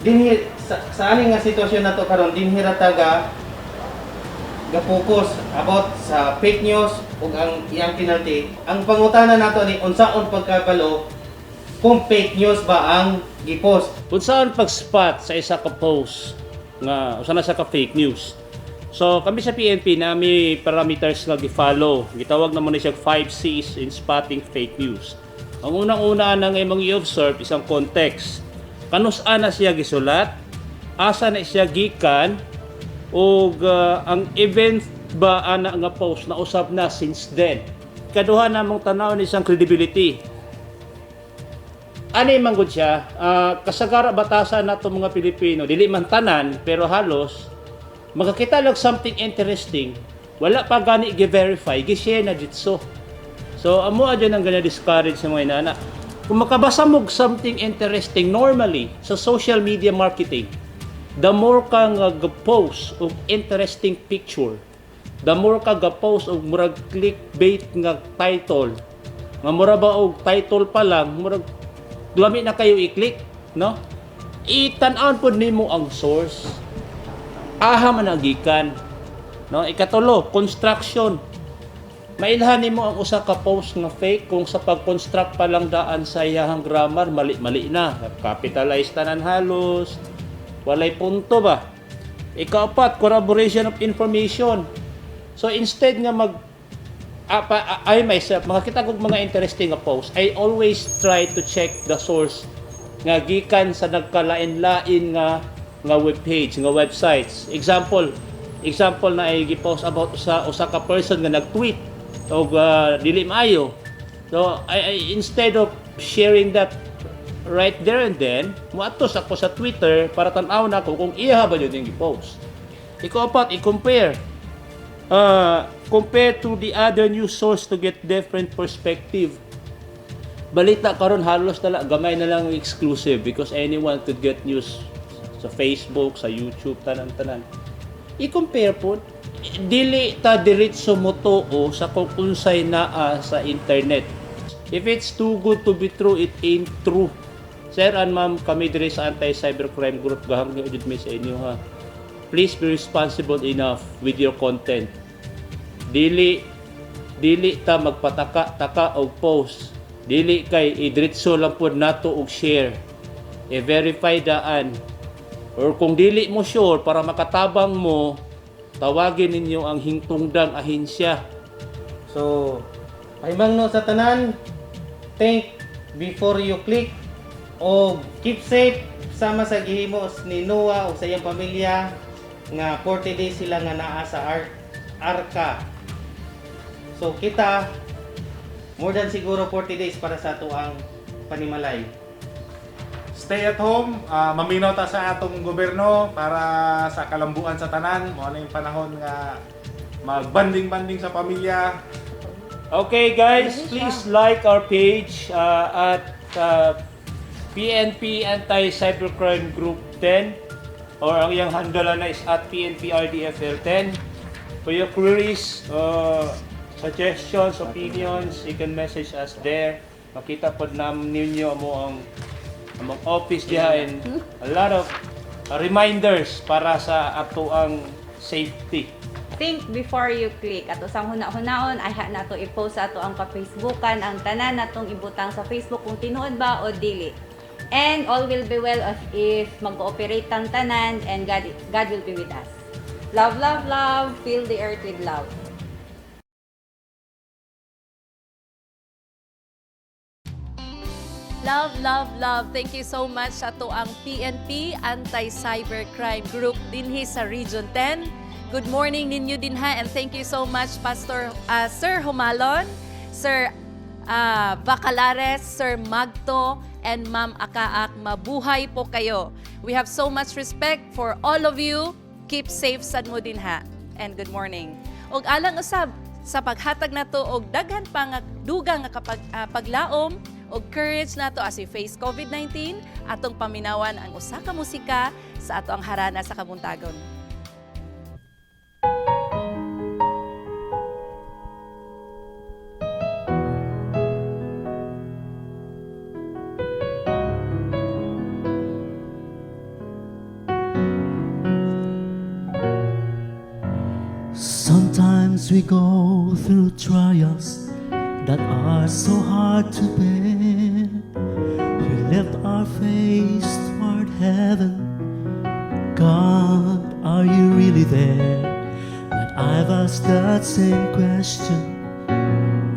dinhi sa ani nga sitwasyon nato karon, dinhi ra ta ga ga-focus about sa fake news ug ang iyang penalty. Ang pangutana nato ni, unsaon pagkabalo kung fake news ba ang gipost? Unsaon pag-spot sa isa ka post nga usa na sa ka fake news? So kami sa PNP na may parameters nga gi-follow. Gitawag namo ni siya 5 C's in spotting fake news. Ang unang-una nang imong i-observe isang context. Kanus-a na siya gisulat, asa na siya gikan, ug ang event ba ana nga post na usab na since then. Kaduha namong tanaw ni isang credibility. Ani man gud siya, kasagara batasan nato mga Pilipino, dili man tanan pero halos makakita lang something interesting, wala pa gani gi-verify, gi-share na ditso. So amo adyo nang gana discourage sa mga inana. Kung makabasa mo og something interesting, normally sa social media marketing, the more ka nga post og interesting picture, the more ka ga-post og murag clickbait nga title, nga mura ba og title pa lang, murag lami na kayo i-click, no? Itan-awon pod nimo ang source. Aha man ang gikan. No? Ikatulo, construction. Mailhan nimo ang usa ka post nga fake kung sa pag-construct pa lang daan sa iyahang grammar, mali-mali na. Capitalize tanan halos, walay punto ba. Ikaapat, corroboration of information. So instead nga mag I myself makakita kog mga interesting nga post, I always try to check the source nga gikan sa nagkalain-lain nga web page, nga websites. Example na ay gi-post about sa usa ka person nga nag-tweet og dili maayo. So I instead of sharing that right there and then, muadto ako sa Twitter para tan-aw nako kung iya ba yun yung gi-post. Ikaapat, i-compare. Compare to the other news source to get different perspective. Balita karon halos tala gamay na lang exclusive because anyone could get news sa Facebook, sa YouTube, tanan-tanan. I-compare po. Dili ta diretso motuo sa kung unsay naa sa internet. If it's too good to be true, it ain't true. Sir and ma'am, kami diri sa Anti-Cybercrime Group, gahangyo jud mi sa inyo ha. Please be responsible enough with your content. Dili ta magpataka-taka og post. Dili kay idritso lang pod nato og share. I-verify daan. Or kung dili mo sure, para makatabang mo, tawagin ninyo ang hintungdang ahensya. So, pahimangno sa tanan, think before you click o keep safe sama sa gihimo ni Noah o sa iyang pamilya nga 40 days sila nga naa sa arka. So kita more than siguro 40 days para sa ato ang panimalay. Stay at home, maminaw ta sa atong gobyerno para sa kalambuan sa tanan. Mao na yung panahon nga magbanding-banding sa pamilya. Okay guys, please like our page at PNP Anti-Cybercrime Group 10 or ang iyang handle na is @PNPRDFL10. For your queries, suggestions, opinions, you can message us there. Makita pod nam ninyo mo ang among office diha and a lot of reminders para sa ato ang safety. Think before you click. Ato sang huna-hunaon, ay na to i-post sa ato ang ka-Facebookan, ang tanan natong ibutang sa Facebook kung tinuod ba o dili. And all will be well if mag-cooperate ang tanan and God will be with us. Love, love, love. Fill the earth with love. Love, love, love. Thank you so much sa ato ang PNP Anti-Cybercrime Group dinhi sa Region 10. Good morning ninyo dinha and thank you so much, Pastor Sir Humalon, Sir Bacalares, Sir Magto, and Ma'am Akaak. Mabuhay po kayo. We have so much respect for all of you. Keep safe sad mo dinha. And good morning. Og alang usab sa paghatag nato og daghan pa nga dugang nga kapag paglaom Og courage nato as we face COVID-19, atong paminawan ang usa ka musika sa ato ang harana sa kabuntagon. Sometimes we go through trials that are so hard to bear. We lift our face toward heaven. God, are you really there? But I've asked that same question,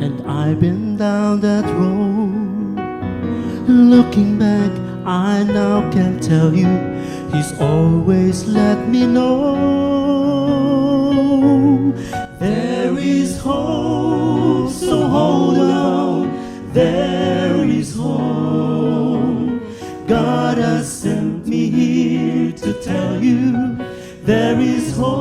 and I've been down that road. Looking back, I now can tell you, He's always let me know. There is hope, so hold on. There is hope. God has sent me here to tell you there is hope.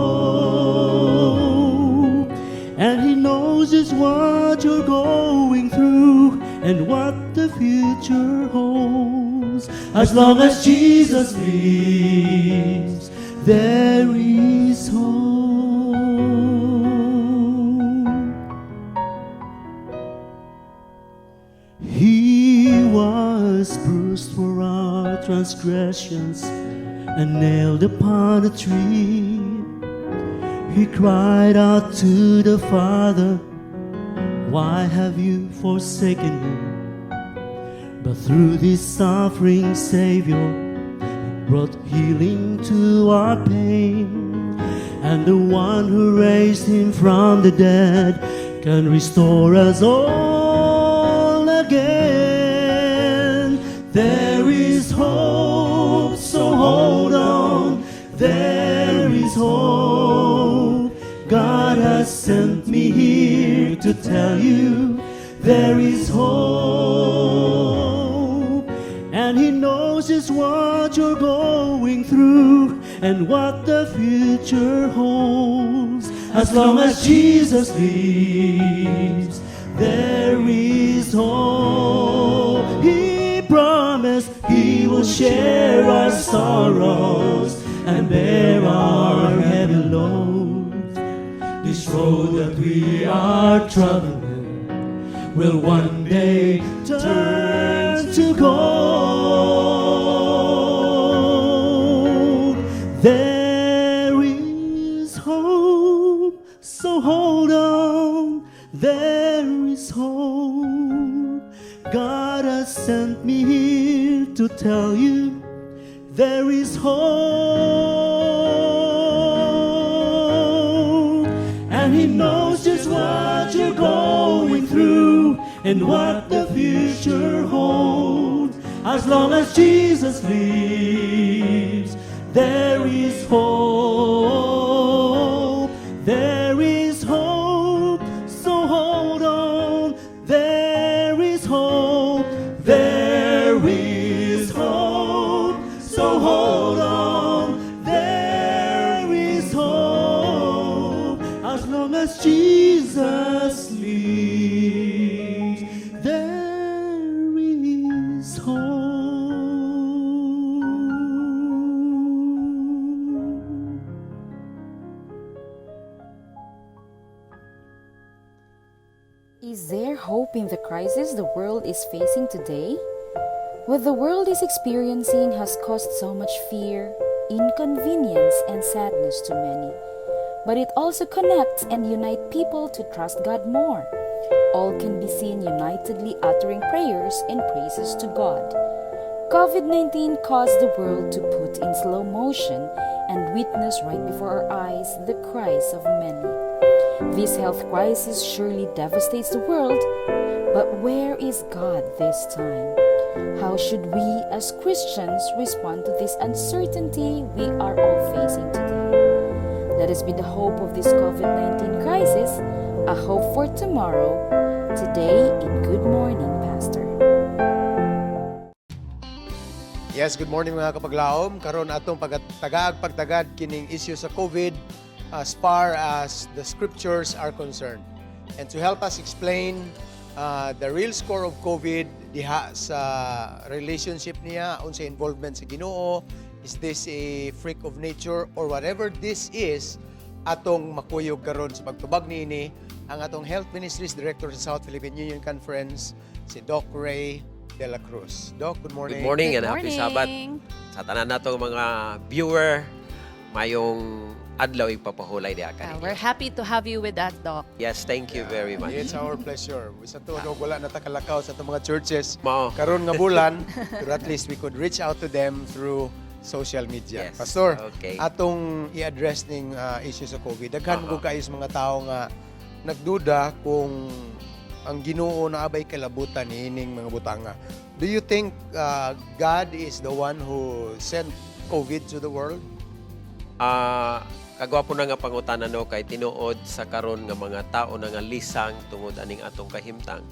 And He knows just what you're going through and what the future holds. As long as Jesus lives, there is hope. He was bruised for our transgressions and nailed upon a tree. He cried out to the Father, "Why have you forsaken me?" But through this suffering Savior, he brought healing to our pain. And the one who raised him from the dead can restore us all again. There is hope, so hold on. There is hope. God has sent me here to tell you there is hope. And He knows just what you're going through and what the future holds. As long as Jesus lives, there is hope. He promised He will share our sorrows and bear our heavy loads. This road that we are traveling will one day turn to gold. There is hope, so hold on. There is hope. God has sent me here to tell you there is hope. And He knows just what you're going through and what the future holds. As long as Jesus lives, there is hope. There is hope. So hold on. There is hope. There is hope. So hold on. There is hope. As long as Jesus lives, there is hope. Is there hope in the crisis the world is facing today? What the world is experiencing has caused so much fear, inconvenience, and sadness to many. But it also connects and unites people to trust God more. All can be seen unitedly uttering prayers and praises to God. COVID-19 caused the world to put in slow motion and witness right before our eyes the cries of many. This health crisis surely devastates the world, but where is God this time? How should we as Christians respond to this uncertainty we are all facing today? Let us be the hope of this COVID-19 crisis, a hope for tomorrow, today in Good Morning, Pastor. Yes, good morning, mga kapaglaom. Karon atong pagtagaag pagtagad kining issue sa COVID as far as the scriptures are concerned. And to help us explain the real score of COVID diha sa relationship niya, unsa involvement sa Ginoo, is this a freak of nature or whatever this is, atong makuyog karon sa pagtubag niini ang atong Health Ministries Director sa South Philippine Union Conference, si Doc Ray De La Cruz. Doc, good morning. Good morning and happy Sabbath. Sa tanan natong mga viewer, mayong adlaw ipapahulay diha Ah, kaninyo. we're happy to have you with us, Doc. Yes, thank you very much. It's our pleasure. Sa tunog, wala na ta kalakaw sa atong mga churches Mao. Karon nga bulan, pero at least we could reach out to them through social media. Yes. Pastor, atong i-address ning issue sa COVID. Daghan ko kaayo sa mga tao nga nagduda kung ang Ginoo naa bay kalabutan niining mga butanga. Do you think God is the one who sent COVID to the world? Ah, kagwapo na nga pangutana, no, kay tinuod sa karon nga mga tao na nga lisang tungod aning atong kahimtang.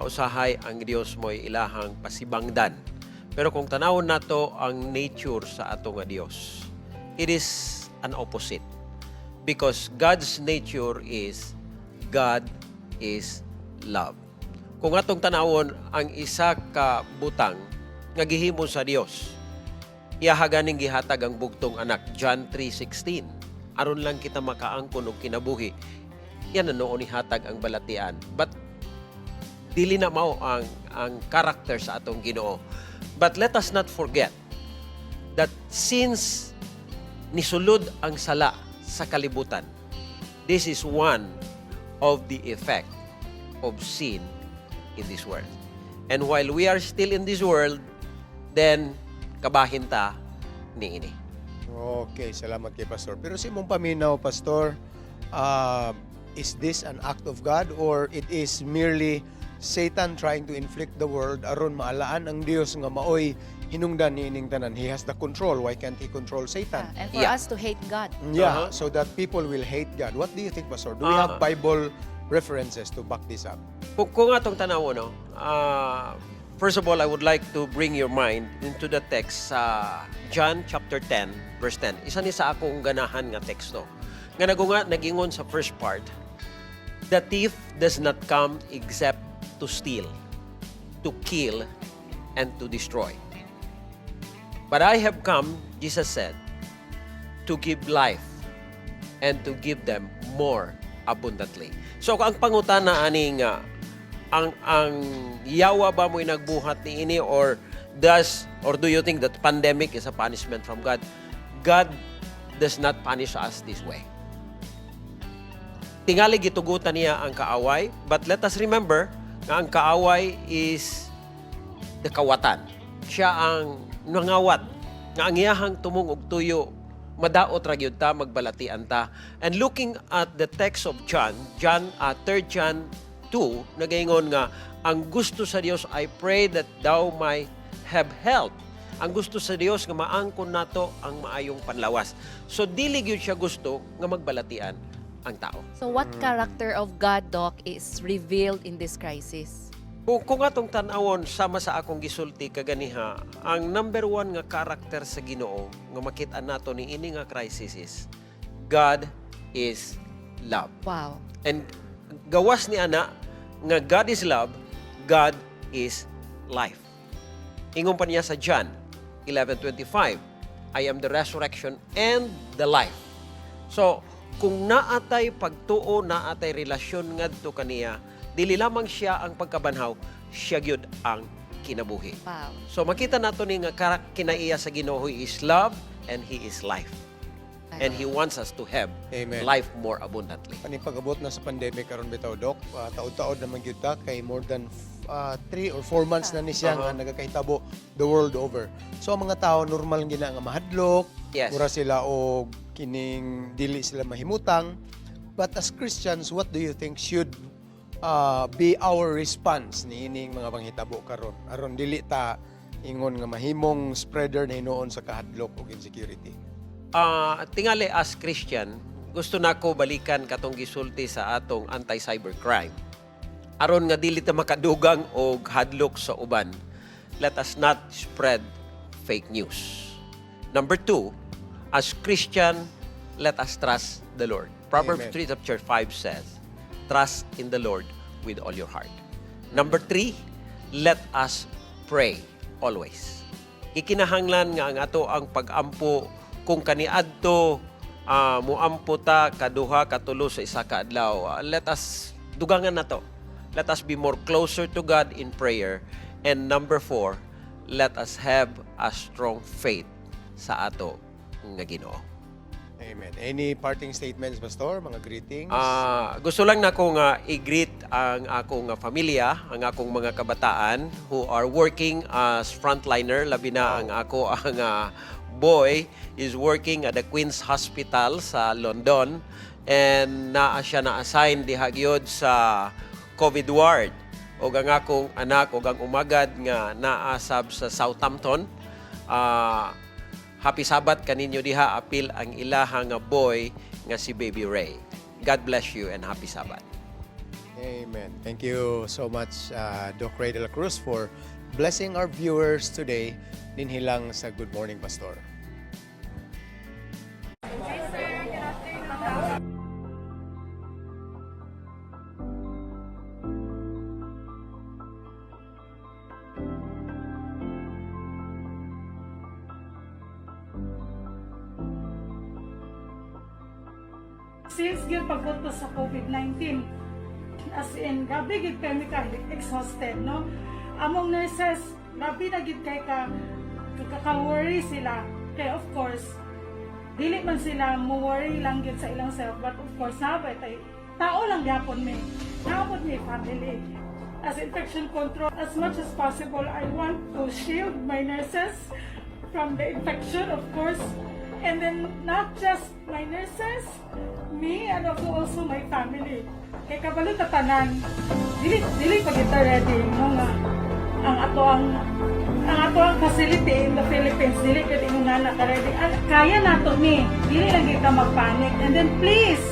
Usahay ang Dios mo'y ilahang pasibangdan. Pero kung tanawon nato ang nature sa ato nga Dios, it is an opposite. Because God's nature is God is love. Kung atong tanawon ang isa ka butang nga gihimo sa Dios, iyaha ganing gihatag ang bugtong anak, John 3:16. Aron lang kita makaangkon og kinabuhi. Yan na noon ihatag ang balatian. But dili na mao ang character sa atong Ginoo. But let us not forget that since nisulod ang sala sa kalibutan, this is one of the effect of sin in this world. And while we are still in this world, then kabahin ta niini. Okay, salamat kay Pastor. Pero sa imong paminaw, Pastor, is this an act of God or it is merely Satan trying to inflict the world aron maalaan ang Dios nga maoy hinungdan niining tanan? He has the control. Why can't he control Satan? And for us to hate God. Yeah, so that people will hate God. What do you think, Pastor? Do we have Bible references to back this up? Kung atong tanaw, no, first of all, I would like to bring your mind into the text sa John chapter 10, verse 10. Isa ni sa akong ganahan nga teksto. Nga nagunga, nagingon sa first part, "The thief does not come except to steal, to kill, and to destroy. But I have come," Jesus said, "to give life and to give them more abundantly." So ang pangutana ani nga ang yawa ba mo'y nagbuhat ni ini or do you think that pandemic is a punishment from God? God does not punish us this way. Tingali gitugutan niya ang kaaway, but let us remember nga ang kaaway is the kawatan. Siya ang nangawat nga ang iyahang tumong og tuyo madaot ra gyud ta, magbalatian ta. And looking at the text of John, John 3 John 2, nagaingon nga ang gusto sa Dios, "I pray that thou might have health." Ang gusto sa Dios nga maangkon nato ang maayong panlawas. So dili gyud siya gusto nga magbalatian ang tao. So what character of God, Doc, is revealed in this crisis? Kung atong tan-awon, sama sa akong gisulti kaganiha, ang number one nga karakter sa Ginoo nga makita nato ni ini nga crisis is God is love. And gawas ni ana nga God is love, God is life. Ingon pa niya sa John 11:25, "I am the resurrection and the life." So, kung naatay pagtuo, naatay relasyon ngadto kaniya, dili lamang siya ang pagkabanhaw, siya gyud ang kinabuhi. So makita nato ni nga kinaiya sa Ginoo is love and He is life. And He wants us to have Amen. Life more abundantly. Ani pag-abot na sa pandemic karon bitaw, Dok, taod-taod naman gyud ta kay more than 3 or 4 months na ni siya nga nagakahitabo the world over. So ang mga tao normal gina nga mahadlok, mura sila og kining dili sila mahimutang. But as Christians, what do you think should be our response niining mga panghitabo karon aron dili ta ingon nga mahimong spreader na hinuon sa kahadlok ug insecurity? Tingali as Christian, gusto nako balikan katong gisulti sa atong anti-cybercrime. Aron nga dili ta makadugang og hadlok sa uban, let us not spread fake news. Number two, as Christian, let us trust the Lord. Proverbs Amen. 3 chapter 5 says, "Trust in the Lord with all your heart." Number three, Let us pray always. Ikinahanglan nga ang ato ang pag-ampo kung kaniadto muampo ta kaduha katulo sa isa ka adlaw. Let us dugangan nato. Let us be more closer to God in prayer. And number four, let us have a strong faith sa ato nga Ginoo. Amen. Any parting statements, Pastor? Mga greetings? Gusto lang nako nga i-greet ang akong nga pamilya, ang akong mga kabataan who are working as frontliner, labi na ang ako ang boy is working at the Queen's Hospital sa London and naa siya na-assign diha gyud sa COVID ward. Og ang akong anak og ang umagad nga naa sab sa Southampton. Happy Sabbath kaninyo diha, apil ang ilaha nga boy nga si Baby Ray. God bless you and happy Sabbath. Amen. Thank you so much, Doc Ray de la Cruz, for blessing our viewers today dinhi lang sa Good Morning Pastor. Since gyud pagpunto sa COVID-19, as in, grabe gyud kami ka exhausted, no? Among nurses, grabe na gyud kay ka ka-worry sila. Kay of course, dili man sila mo worry lang gyud sa ilang self, but of course, nabay tay tao lang gyapon mi. Naa pod mi family. As infection control, as much as possible, I want to shield my nurses from the infection, of course. And then, not just my nurses, me, and also my family. Kay kabalo ta tanan, dili, dili pa kita ready, no, nga ang ato ang facility in the Philippines dili gyud ingon na ka ready. Kaya nato ni, dili lang kita magpanic. And then please,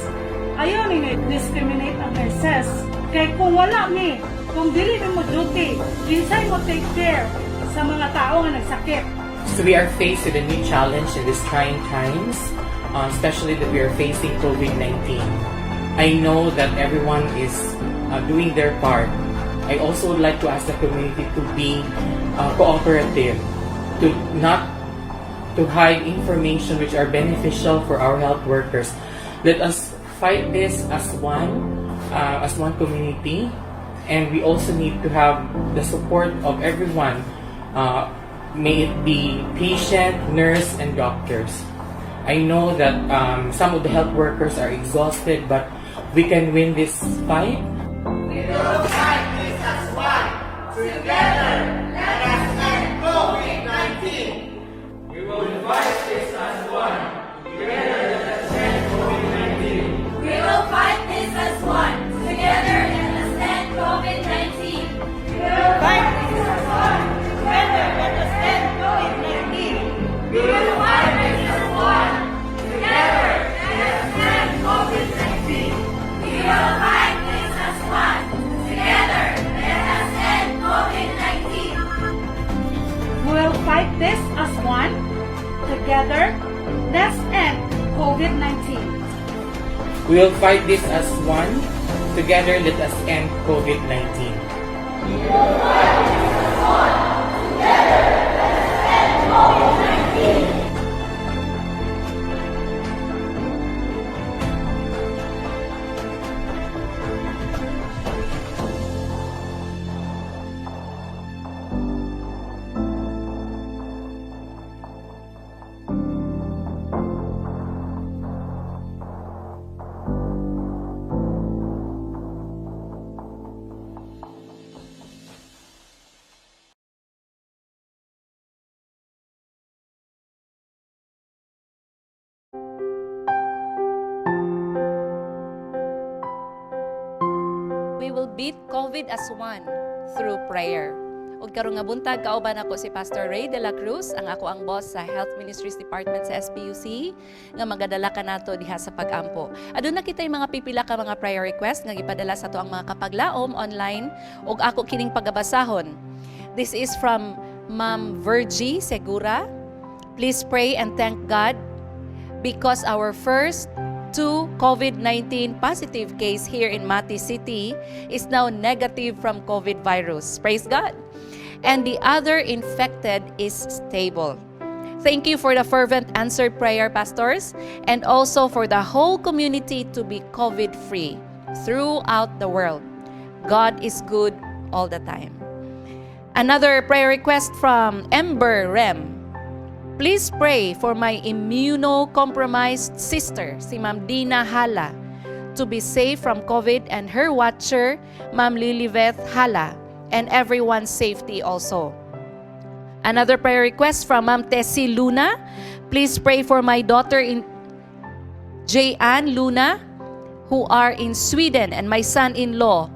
ayaw ni discriminate ang nurses. Kay kung wala mi, kung dili mi mo duty, kinsay mo take care sa mga tao nga nagsakit? So we are faced with a new challenge in these trying times, especially that we are facing COVID-19. I know that everyone is doing their part. I also would like to ask the community to be cooperative, to not to hide information which are beneficial for our health workers. Let us fight this as one community, and we also need to have the support of everyone, may it be patient, nurse, and doctors. I know that some of the health workers are exhausted, but we can win this fight. We will fight this as one. Together, let us end COVID-19. We will fight this as one. Together, let us end COVID-19. We will fight this as one. Together, let us end COVID-19. We will fight this as one. Together, let us end COVID-19. We will fight this as one. Together, let us end COVID-19. We will fight this as one. Together, let us end COVID-19. We will fight this as one. Together, let's end COVID-19. We will fight this as one. Together, let us end COVID-19. We will fight this as one. Together, let us end COVID-19. We will beat COVID as one through prayer. Ug karong nga buntag, kauban ako si Pastor Ray de la Cruz, ang ako ang boss sa Health Ministries Department sa SPUC, nga magadala kanato diha sa pag-ampo. Aduna kitay mga pipila ka mga prayer request nga gipadala sa ato ang mga kapaglaom online ug ako kining pagabasahon. This is from Ma'am Virgie Segura. Please pray and thank God because our first two COVID-19 positive case here in Mati City is now negative from COVID virus. Praise God. and the other infected is stable. Thank you for the fervent answered prayer, pastors, and also for the whole community to be COVID-free throughout the world. God is good all the time. Another prayer request from Ember Rem. Please pray for my immunocompromised sister, si Ma'am Dina Hala, to be safe from COVID and her watcher, Ma'am Liliveth Hala, and everyone's safety also. Another prayer request from Ma'am Tessie Luna. Please pray for my daughter in J. Ann Luna, who are in Sweden, and my son-in-law,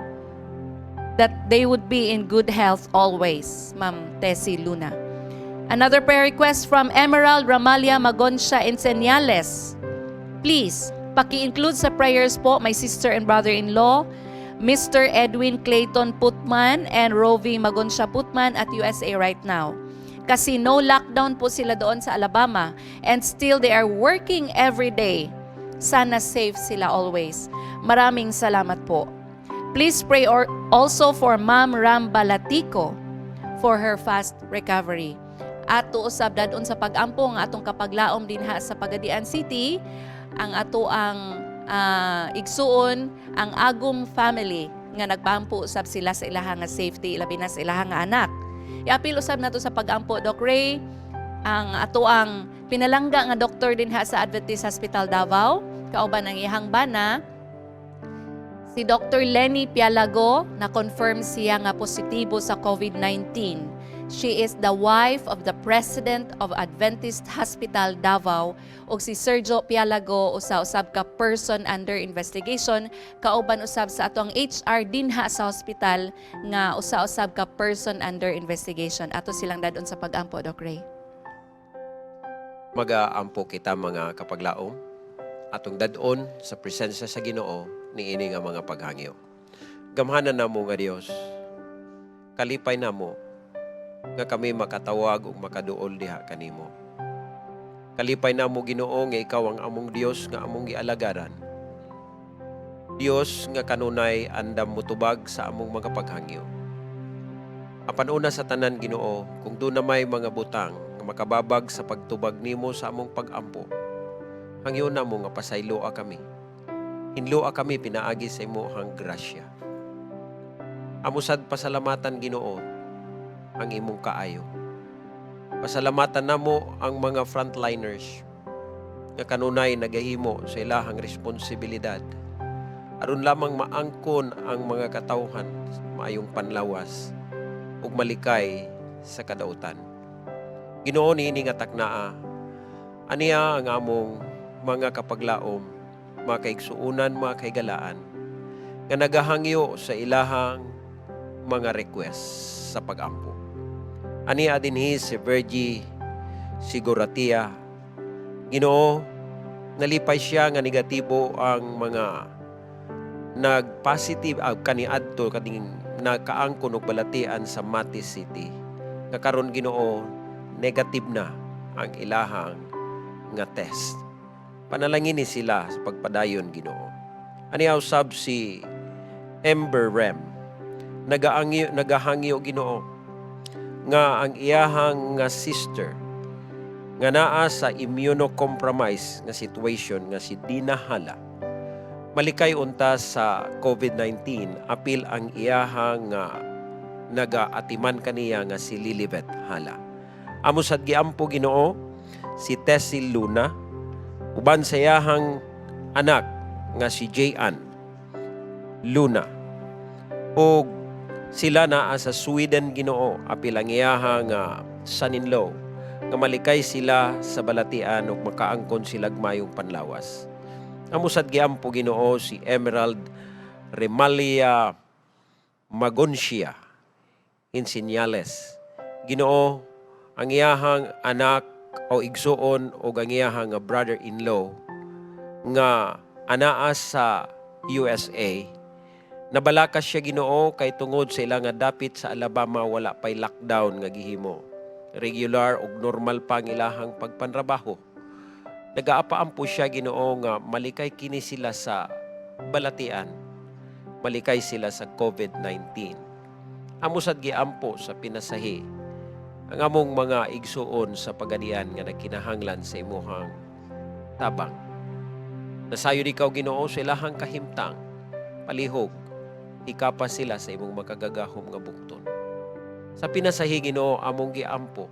that they would be in good health always. Ma'am Tessie Luna. Another prayer request from Emerald Ramalia Magoncia Enseñales. Please, paki-include sa prayers po my sister and brother-in-law, Mr. Edwin Clayton Putman and Rovi Magoncia Putman at USA right now. Kasi no lockdown po sila doon sa Alabama and still they are working every day. Sana safe sila always. Maraming salamat po. Please pray or also for Ma'am Ram Balatico for her fast recovery. Ato usab dadon sa pag-ampo ang atong kapaglaom dinha sa Pagadian City, ang ato ang igsuon, ang Agum family nga nagpaampo usab sila sa ilaha nga safety, labi na sa ilaha nga anak. Iapil usab nato sa pag-ampo, Doc Ray, ang ato ang pinalangga nga doktor dinha sa Adventist Hospital Davao, kauban ang iyahang bana, si Dr. Lenny Pialago, na-confirm siya nga positibo sa COVID-19. She is the wife of the president of Adventist Hospital Davao ug si Sergio Pialago, usa usab ka person under investigation, kauban usab sa atong HR dinha sa hospital nga usa usab ka person under investigation. Ato silang dadon sa pag-ampo, Doc Ray. Magaampo kita, mga kapaglaom, atong dadon sa presensya sa Ginoo niini nga mga paghangyo. Gamhanan namo nga Dios, kalipay namo nga kami makatawag ug makaduol diha kanimo. Kalipay namo, Ginoo, nga ikaw ang among Dios nga among gialagaran. Dios nga kanunay andam motubag sa among mga paghangyo. Apan una sa tanan, Ginoo, kung duna may mga butang nga makababag sa pagtubag nimo sa among pagampo, hangyo namo nga pasayloa kami. Hinloa kami pinaagi sa imong grasya. Amo sad pasalamatan, Ginoo, ang imong kaayo. Pasalamatan namo ang mga frontliners nga kanunay nagahimo sa ilahang responsibilidad aron lamang maangkon ang mga katawhan sa maayong panlawas ug malikay sa kadautan. Ginoo, niini nga taknaa, aniya ang among mga kapaglaom, mga kaigsuunan, mga kahigalaan, nga nagahangyo sa ilahang mga request sa pagampo. Aniya dinhi si Virgie Siguratia. Ginoo, nalipay siya nga negatibo ang mga nag-positive kaniadto kaning nakaangkon og balatian sa Mati City. Nga karon, Ginoo, negative na ang ilahang nga test. Panalangin ni sila sa pagpadayon, Ginoo. Ani usab si Ember Rem. Nagaangyo, nagahangyo, Ginoo, nga ang iyahang nga sister nga naa sa immunocompromised nga situation nga si Dina Hala malikay unta sa COVID-19, apil ang iyahang nga nagaatiman kaniya nga si Lilibet Hala. Amo sad giampo, Ginoo, si Tessie Luna uban sa iyahang anak nga si J. Ann Luna ug sila naa sa Sweden, Ginoo, apil ang iyahang nga son-in-law, nga malikay sila sa balatian ug makaangkon sila mayong panlawas. Amo sad giampo, Ginoo, si Emerald Remalia Magoncia Insinyales. Ginoo, ang iyahang anak o igsuon o ang iyahang nga brother-in-law nga anaa sa USA, nabalaka siya, Ginoo, kay tungod sa ilang nga dapit sa Alabama wala pay lockdown nga gihimo. Regular ug normal pa ang ilahang pagpanrabaho. Nagaapaampo siya, Ginoo, nga malikay kini sila sa balatian. Malikay sila sa COVID-19. Amo sad giampo sa pinasahi ang among mga igsuon sa Pagadian nga nagkinahanglan sa imuhang tabang. Nasayod ikaw, Ginoo, sa ilahang kahimtang, palihog, ikapa sila sa imong makagagahom nga bukton. Sa pinasahi, Ginoo, among giampo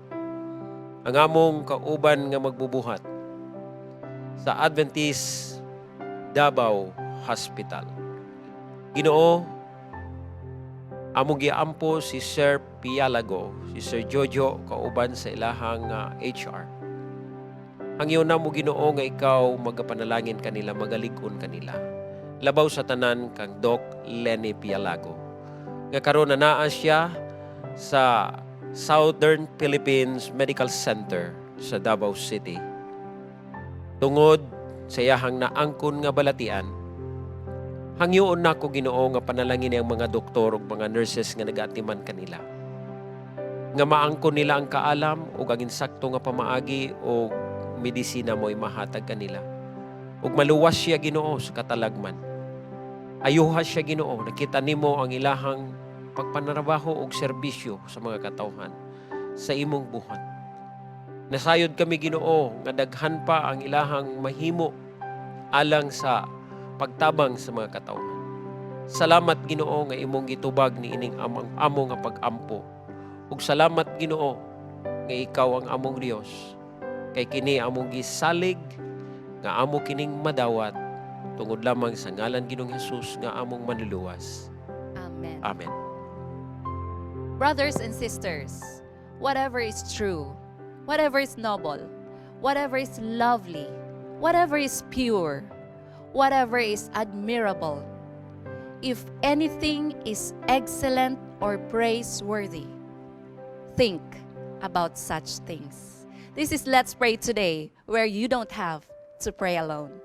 ang among kauban nga magbubuhat sa Adventist Davao Hospital. Ginoo, among giampo si Sir Pialago, si Sir Jojo, kauban sa ilahang HR. Hangyo namo, Ginoo, nga ikaw magapanalangin kanila, magalig-on kanila. Labaw sa tanan kang Doc Lenny Pialago, nga karon na naa siya sa Southern Philippines Medical Center sa Davao City. Tungod sa iyahang naangkon nga balatian, hangyoon nako, Ginoo, nga panalangin ang mga doktor ug mga nurses nga nagaatiman kanila. Nga maangkon nila ang kaalam ug ang insakto nga pamaagi o medisina mo'y mahatag kanila. Ug maluwas siya, Ginoo, sa katalagman. Ayuha siya, Ginoo, nakita nimo ang ilahang pagpanarabaho og serbisyo sa mga katawhan sa imong buhat. Nasayod kami, Ginoo, nga daghan pa ang ilahang mahimo alang sa pagtabang sa mga katawhan. Salamat, Ginoo, nga imong gitubag ni ining amang amo nga pag-ampo. Ug salamat, Ginoo, nga ikaw ang among Dios. Kay kini among gisalig nga amo kining madawat tungod lamang sa ngalan Ginoong Hesus nga among manluluwas. Amen. Amen. Brothers and sisters, whatever is true, whatever is noble, whatever is lovely, whatever is pure, whatever is admirable, if anything is excellent or praiseworthy, think about such things. This is Let's Pray Today, where you don't have to pray alone.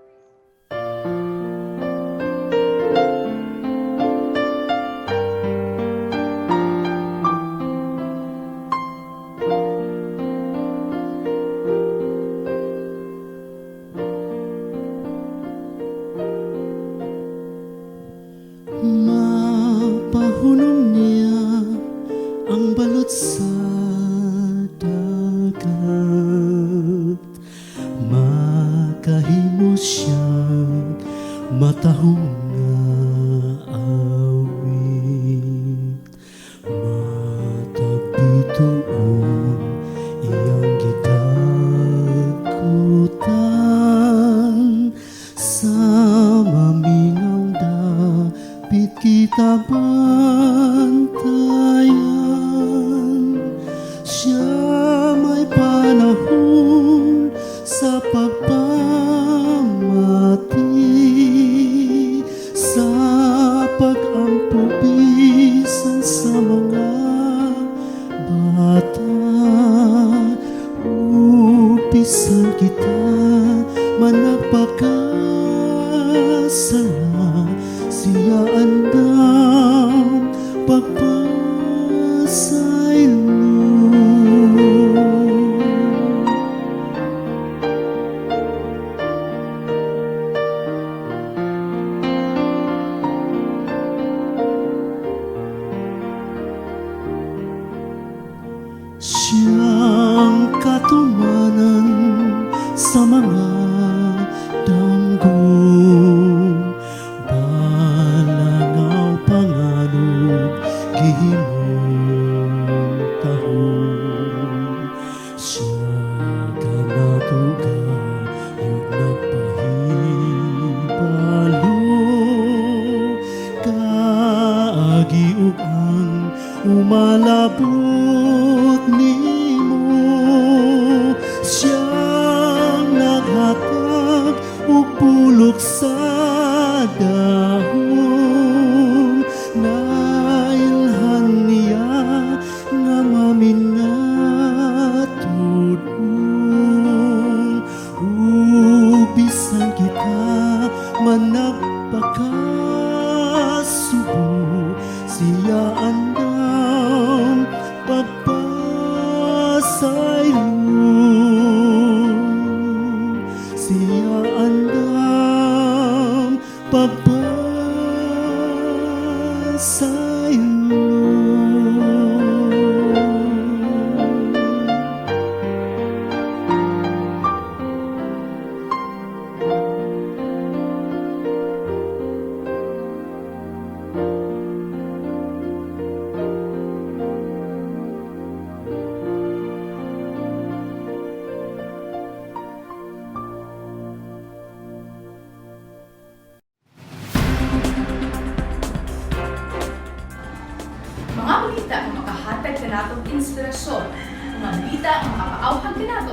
Mapahunom niya ang balot sa dagat, makahimo siyang matahong nga awit. Matag bituon iyang gidagkutan. Sa mamingaw dapit kita bantayan. Siya may panahon sa pagpamati, sa pag-ampo bisan sa mga bata. Ug bisan kita managpakasala, siya andam pagpasaylo. Siyang katumanan sa mga damgo, balangaw panganod gihimong tahong. Siya kanato gayud nagpahibalo, kaagi ug ang umalabot nimo. Siyang naghatag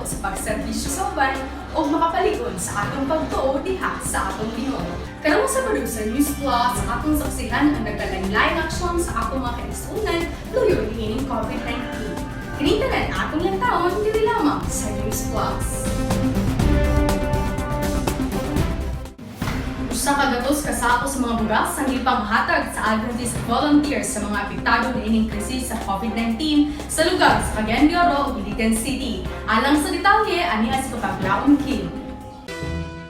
sa pagserbisyo sa uban o makapaligon sa atong pagtuo diha sa atong Ginoo. Karong Sabado sa News Plus, atong saksihan ang nagkalain-laing aksyon sa atong mga kaigsuonan luyo niining COVID-19. Kining tanan atong lantawon diri lamang sa News Plus. 100 ka sako sa mga bugas ang gipanghatag sa Adventist volunteers sa mga apektado niining krisis sa COVID-19 sa lugar sa Cagayan de Oro ug Iligan City. Alang sa detalye, ania si Kapaglaon Kim.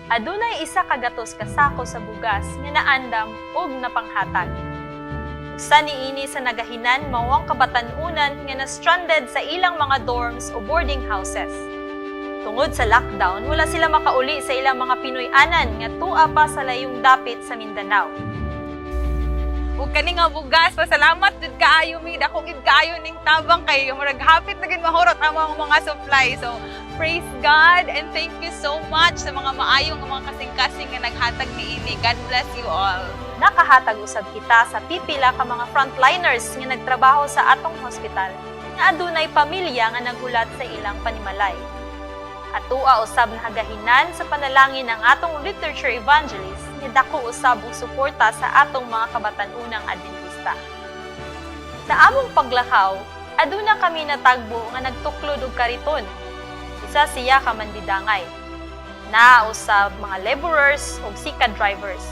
Adunay 100 ka sako sa bugas nga naandam ug napanghatag. Usa niini sa nagahinan mao ang kabatan-unan nga na-stranded sa ilang mga dorms o boarding houses. Tungod sa lockdown, wala sila makauli sa ilang mga Pinoy-anan nga tua pa sa layong dapit sa Mindanao. Ug kani nga bugas, pasalamat jud kaayo mi, dako gid kaayo ning tabang kay murag hapit na gid mahurot ang mga supply. So praise God and thank you so much sa mga maayo nga mga kasing-kasing nga naghatag niini. God bless you all. Nakahatag usab kita sa pipila ka mga frontliners nga nagtrabaho sa atong hospital nga adunay pamilya nga naghulat sa ilang panimalay. Atua usab nahagahinan sa panalangin ang atong literature evangelist nga dako usab og suporta sa atong mga kabatan-unang Adventista. Sa among paglakaw, aduna kami natagbo nga nagtuklod og kariton. Isa siya ka mandidangay. Naa usab mga laborers ug sika drivers.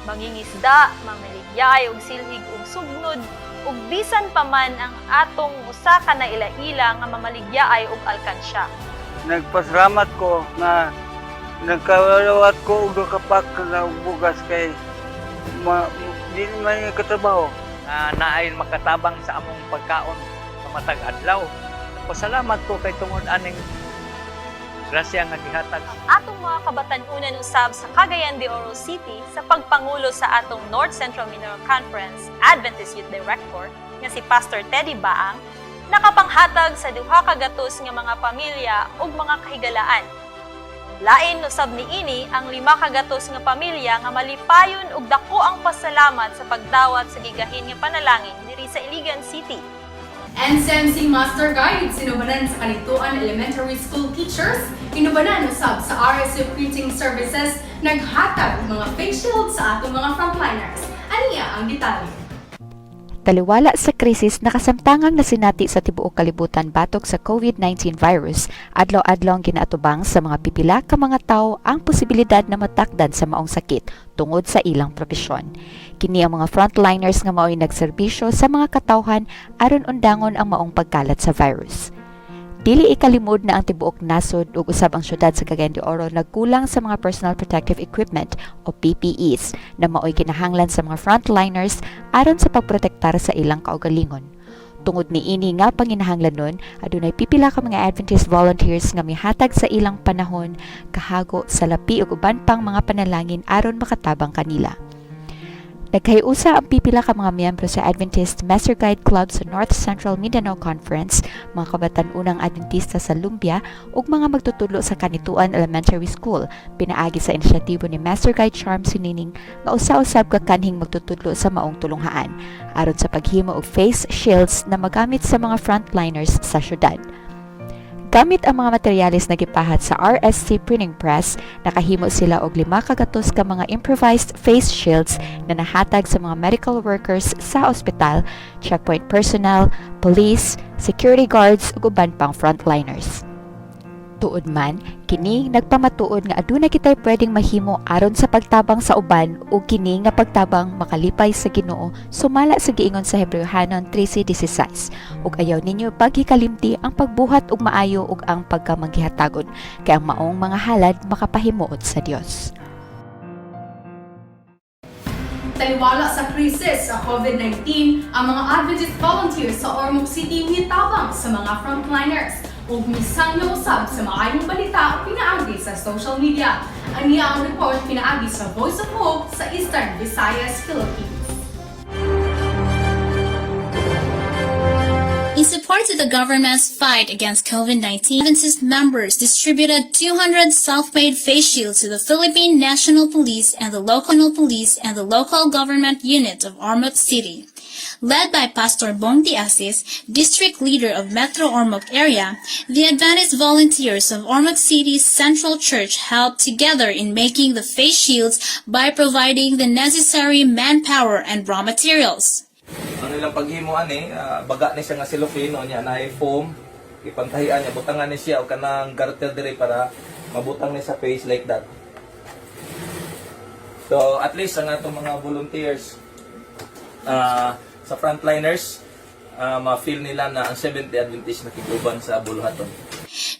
Mangingisda, mamaligyay og silhig og sugnod ug bisan pa man ang atong usa ka naila-ila nga mamaligyaay og alkansya. Nagpasalamat ko nga nagkalawat ko og 2 ka pack nga bugas kay di man katrabaho. Nga naay makatabang sa among pagkaon sa matag adlaw. Pasalamat ko kay tungod aning grasya nga gihatag. Atong mga kabatan-unan usab sa Cagayan de Oro City sa pagpangulo sa atong North Central Mindanao Conference Adventist Youth Director nga si Pastor Teddy Baang nakapanghatag sa 200 nga mga pamilya ug mga kahigalaan. Lain usab niini ang 500 nga pamilya nga malipayon ug dako ang pasalamat sa pagdawat sa gigahin nga panalangin diri sa Iligan City. NCMC Master Guide, sinubanan sa Canitoan Elementary School teachers, inubanan usab sa RSU Printing Services, naghatag og mga face shields sa atong mga frontliners. Aniya ang detalye. Taliwala sa krisis na kasamtangang nasinati sa tibuok kalibutan batok sa COVID-19 virus, adlaw-adlaw ang ginaatubang sa mga pipila ka mga tawo ang posibilidad na matakdan sa maong sakit tungod sa ilang propesyon. Kini ang mga frontliners nga mao'y nagserbisyo sa mga katawhan aron undangon ang maong pagkalat sa virus. Dili ikalimod na ang tibuok nasod ug usab ang syudad sa Cagayan de Oro nagkulang sa mga personal protective equipment o PPEs na mao'y kinahanglan sa mga frontliners aron sa pagprotektar sa ilang kaugalingon. Tungod niini nga panginahanglanon, adunay pipila ka mga Adventist volunteers nga mihatag sa ilang panahon, kahago, salapi ug uban pang mga panalangin aron makatabang kanila. Nagkahiusa ang pipila ka mga miyembro sa Adventist Master Guide Club sa North Central Mindanao Conference, mga kabatan-unang Adventista sa Lumbia ug mga magtutudlo sa Canitoan Elementary School pinaagi sa inisyatibo ni Master Guide Charm Sinining nga usa-usab ka kanhing magtutudlo sa maong tulunghaan aron sa paghimo og face shields na magamit sa mga frontliners sa syudad. Gamit ang mga materyales na gipahat sa RSC Printing Press, nakahimo sila og 500 ka mga improvised face shields na nahatag sa mga medical workers sa ospital, checkpoint personnel, police, security guards ug uban pang frontliners. Tuod man, kini nagpamatuod nga aduna kitay pwedeng mahimo aron sa pagtabang sa uban ug kini nga pagtabang makalipay sa Ginoo sumala sa giingon sa Hebreohanon 13:16, "Ug ayaw ninyo paghikalimti ang pagbuhat og maayo ug ang pagkamanggihatagon, kay ang maong mga halad makapahimuot sa Dios." Taliwala sa krisis sa COVID-19, ang mga Adventist volunteers sa Ormoc City mitabang sa mga frontliners ug misangyaw usab sa maayong balita pinaagi sa social media. Aniya ang report pinaagi sa Voice of Hope sa Eastern Visayas, Philippines. In support of the government's fight against COVID-19, Adventist members distributed 200 self-made face shields to the Philippine National Police and the local police and the local government unit of Ormoc City. Led by Pastor Bong Diasis, district leader of Metro Ormoc area, the Adventist volunteers of Ormoc City's Central Church helped together in making the face shields by providing the necessary manpower and raw materials. Ang ilang paghimo ani, baga ni siya nga cellophane no niya naay foam, ipantahian niya, butangan ni siya og kanang garter dire para mabutang ni sa face like that. So at least ang atong mga volunteers sa frontliners, ma-feel nila na ang Seventh-day Adventist nakig-uban sa buluhaton.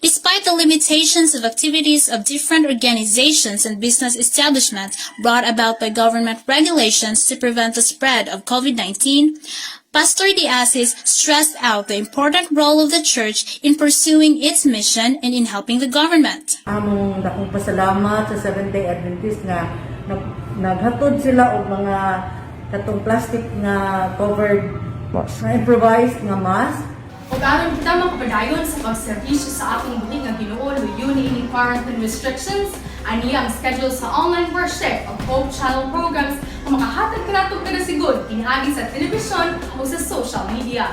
Despite the limitations of activities of different organizations and business establishments brought about by government regulations to prevent the spread of COVID-19, Pastor Diasis stressed out the important role of the church in pursuing its mission and in helping the government. Among dakong pasalamat sa Seventh-day Adventist nga naghatod sila og mga katong plastic nga covered mask, nga improvised nga mask. Ug aron kita makapadayon sa pagserbisyo sa atong buhi nga Ginoo luyo niining quarantine restrictions, aniya ang schedule sa online worship ug Hope Channel programs nga makahatag kanato og kadasigod pinaagi sa telebisyon o sa social media.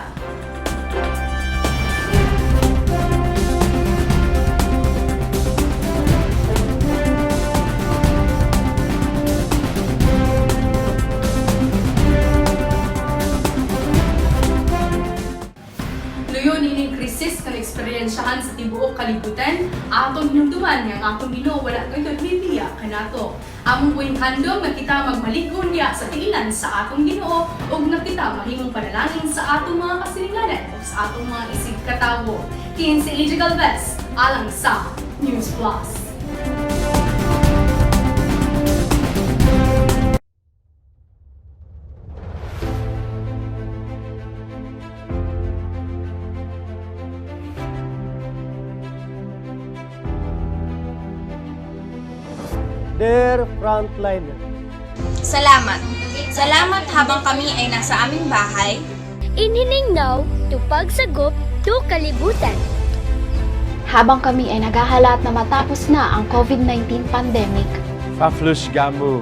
Luyo niining krisis nga naeksperyensyahan sa tibuok kalibutan, atong hinumduman nga ang atong Ginoo wala gayud mibiya kanato. Among buhing handom nga kita magmalig-on niya sa tiilan sa atong Ginoo ug nga kita mahimong panalangin sa atong mga kasilinganan ug sa atong mga isig katawo. Kini si AJ Galvez, alang sa News Plus. Dear frontliner, Salamat. Salamat habang kami ay nasa aming bahay. Ininingnaw to pagsagop to kalibutan. Habang kami ay naghahalat na matapos na ang COVID-19 pandemic, Faflus Gamu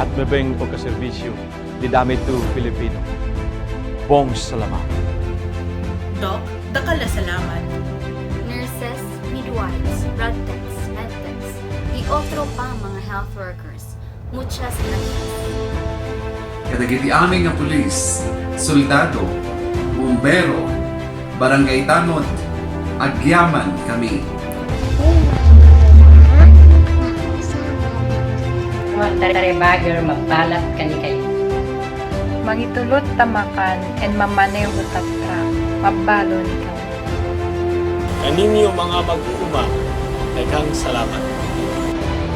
at mabeng o kaservisyo di dami tu Filipino. Bong salamat. Doc, dakala salamat. Nurses, midwives, radtechs, medtechs, y otro pa mga health workers. Muchas gracias. Kadagiti amin nga pulis, soldado, bumbero, barangay tanod, agyaman kami. Tare bagger magbalat kani kayo. Mangitulot tamakan and mamaneho tatra, mabalo ni kami. Kaninyo mga mag-uuma, daghang salamat.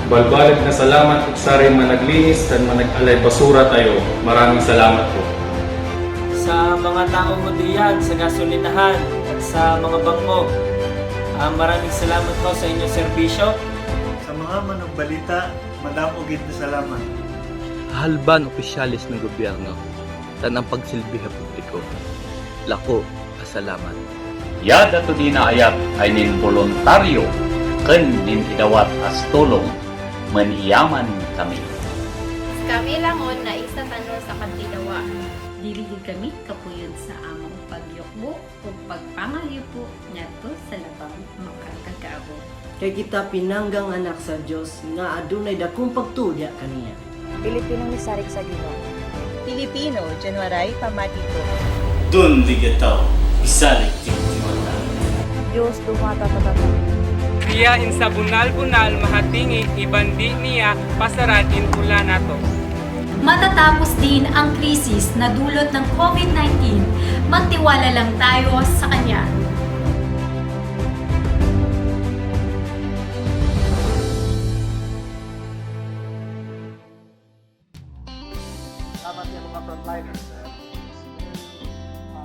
Balbalag na salamat ug saray managlinis tan manag-alay basura tayo. Maraming salamat po. Sa mga taong diyan, sa gasolinahan at sa mga bangko, maraming salamat po sa inyong serbisyo. Sa mga manugbalita, madamo gid na salamat. Halban opisyalis ng gobyerno, tanang pagsilbi ha publiko. Lako, kasalamat. Yada to di na ayat ay nin voluntaryo ken nin idawat as tulong maniyaman kami. Kami langon na isa tanon sa kagtidawa. Dili gid kami kapuyon sa among pagyukbo ug pagpangalyupo ngadto sa labang makakagabo. Kay kita pinanggang anak sa Dios nga adunay dakong pagtuo diha kaniya. Pilipinong misarik sa Ginoo. Pilipino, Januaray, Pamatito. Dun ligataw, isalik tiktimata. Diyos dumata tatata. Kriya in sa bunal-bunal mahatingi ibandi niya pasaran in pula nato. Matatapos din ang krisis na dulot ng COVID-19, magtiwala lang tayo sa Kanya. Salamat sa mga frontliners.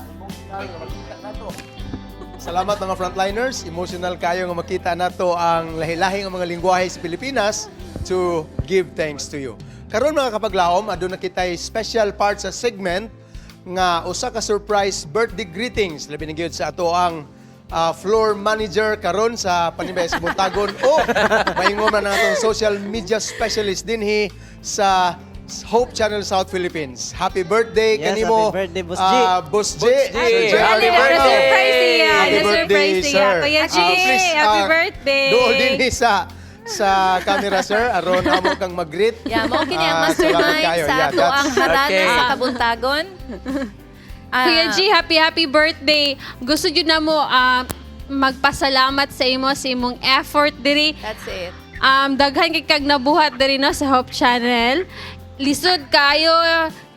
Emotional nga makita nato. Salamat mga frontliners. Emotional kayo nga makita nato ang lahi-lahi nga mga lingwahe sa Pilipinas to give thanks to you. Karon mga kapaglaom, aduna kitay special part sa segment nga usa ka surprise birthday greetings labi na gyud sa ato ang floor manager karon sa Panimbay sa Buntagon o maingon man ang atong social media specialist dinhi sa Hope Channel South Philippines. Happy birthday Yes, kanimo. happy birthday, Boss G. Boss G. Boss G. Sir Gerald Happy Arnao. Na-surprise siya. Happy birthday, Na-surprise siya. sir. Kuya G, Please, happy birthday. Dool din sa camera, sir. Aron amo kang mag-greet. Yeah, mao kini ang Salamat mastermind kayo. sa Yeah, ato ang harana sa kabuntagon. Kuya G, happy happy birthday. Gusto jud na mo magpasalamat sa imo sa imong effort diri. That's it. Daghan kay kag nabuhat diri no sa Hope Channel. Lisod kayo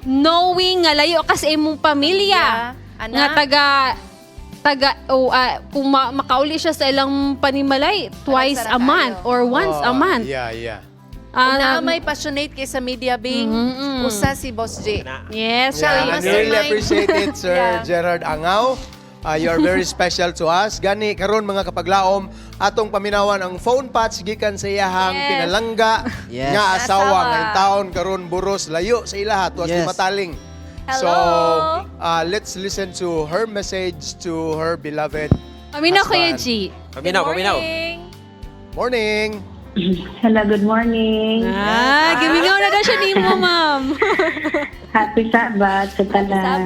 knowing nga layo ka sa imong pamilya. Yeah, ana. Nga taga oh, kung makauli siya sa ilang panimalay twice a month or once a Oh, month. Yeah. Una may passionate kay sa media being usa si Boss G. Yes, Siya ang Yeah, and we really mastermind. appreciate it, Sir Yeah. Gerard Angao. You are very special to us. Gani karon mga kapaglaom, atong paminawan ang phone patch gikan sa iyahang pinalangga Yes. nga asawa Asawa. ngayong taon karon buros layo sa ilaha tuwas mataling. Hello. So, let's listen to her message to her beloved Paminaw, Kuya husband. G. Paminaw, paminaw. Morning. Hello, good morning. Ah, gimingaw na daw siya nimo, ma'am. Happy Sabbath sa tanan.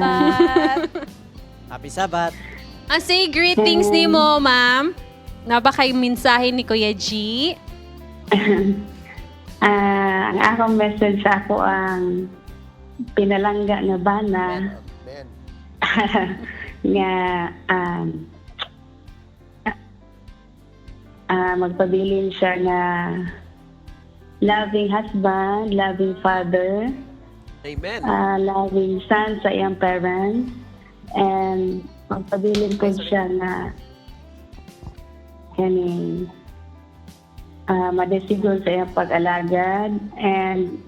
Happy Sabbath. Ang say greetings nimo, ma'am. Na ba kay mensahe ni Kuya G? Ang akong message sa ako ang pinalangga nga bana nga magpabilin siya nga loving husband, loving father, Amen. Loving son sa iyang parents, and magpabilin po siya nga kaning madesigon sa iyang pag-alagad and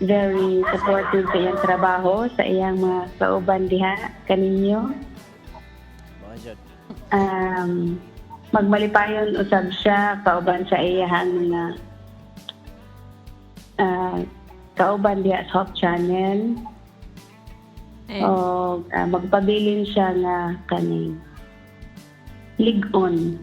very supportive sa iyang trabaho, sa iyang mga kauban diha kaninyo. Magmalipayon usab siya kauban sa iyang mga kauban diha sa Hope Channel. Eh. O magpabilin siya nga kaning lig-on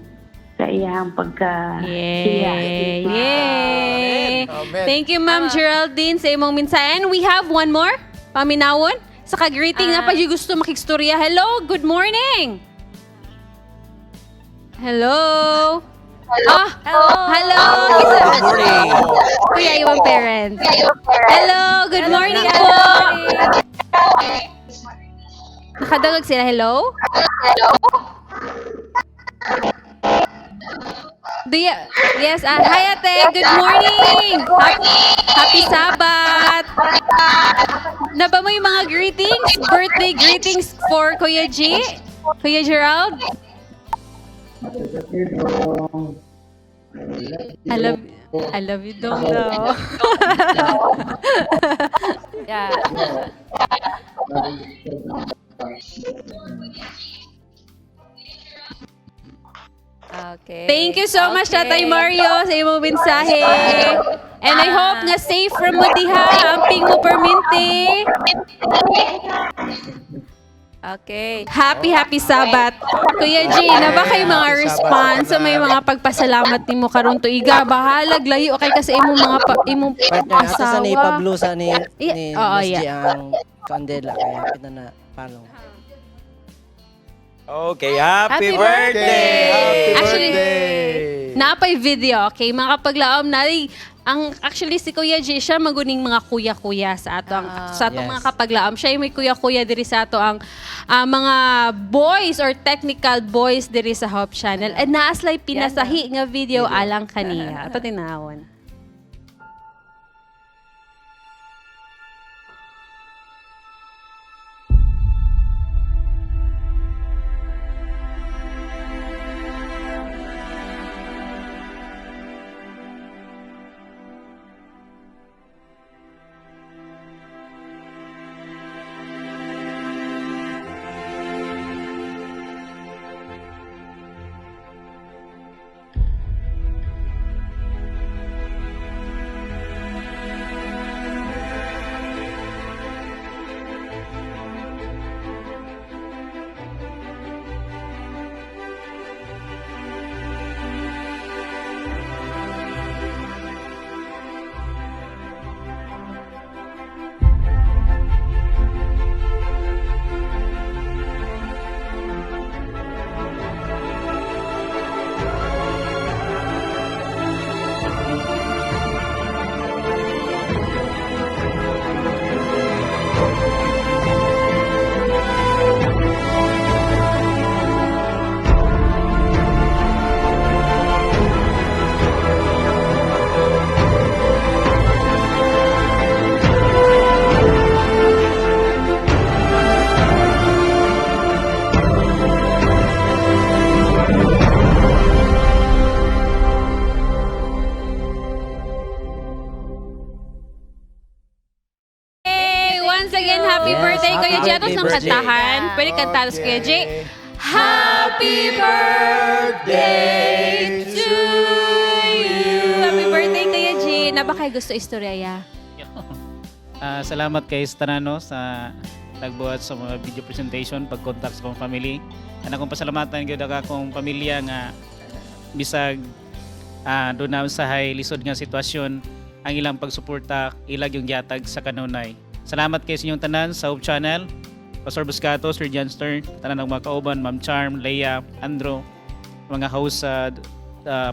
sa iyang pagka Yay! Yay! Amen. Thank you, Ma'am Geraldine, sa imong mensahe. And we have one more. Paminawon. Saka greeting na pa yung gusto makikstorya. Hello, good morning! Hello! Ah, hello! Hello! Good morning. Kuya, iwang parents. Hello, good morning po! Nakadagag sila, hello? Hello? Do you, yes, hi ate, good morning! Happy Sabbath! Naba mo yung mga greetings? Birthday greetings for Kuya G? Kuya Gerald? I love you, dong daw. Yeah. Okay. Thank you so much, Okay. Tatay Mario, sa imong mensahe. And I hope nga safe from mo diha. Amping mo perminti. Okay. Happy, happy Sabbath. Kuya G, na ba kayo mga Happy Sabbath response sa sa may mga pagpasalamat nimo karon tuiga? Bahalag layo kay kasi imong mga imong Partner, ato sa ni asawa. Pablo sa ni Oo, Boss G yeah. ang kandela kaya hapit na na palong. Okay, happy, Happy birthday! Happy Actually, birthday! Naapay video, okay? Mga kapaglaom na ang actually si Kuya G siya maguning mga kuya-kuya sa ato ang sa atong Yes. mga kapaglaom. Siya yung may kuya-kuya diri sa ato ang mga boys or technical boys diri sa Hope Channel. And naaslay pinasahi nga video alang kaniya. Ato tinawon. Kuya J, atos birthday, ng Sir J. kantahan. Pwede kantahan sa Kuya J. Happy birthday to you. Happy birthday, Kuya J. Naa ba kay gusto istorya ya? Salamat kay Stanano sa nagbuhat sa mga video presentation, pag-contact sa akong family. Ana akong pasalamatan gyud ang akong pamilya nga bisag doon na sa hay lisod nga sitwasyon ang ilang pagsuporta ilag yung gihatag sa kanunay. Salamat kay sa inyong tanan sa Hope Channel, Pastor Buscato, Sir John Stern, tanan ng mga kauban, Ma'am Charm, Leia, Andro, mga host sa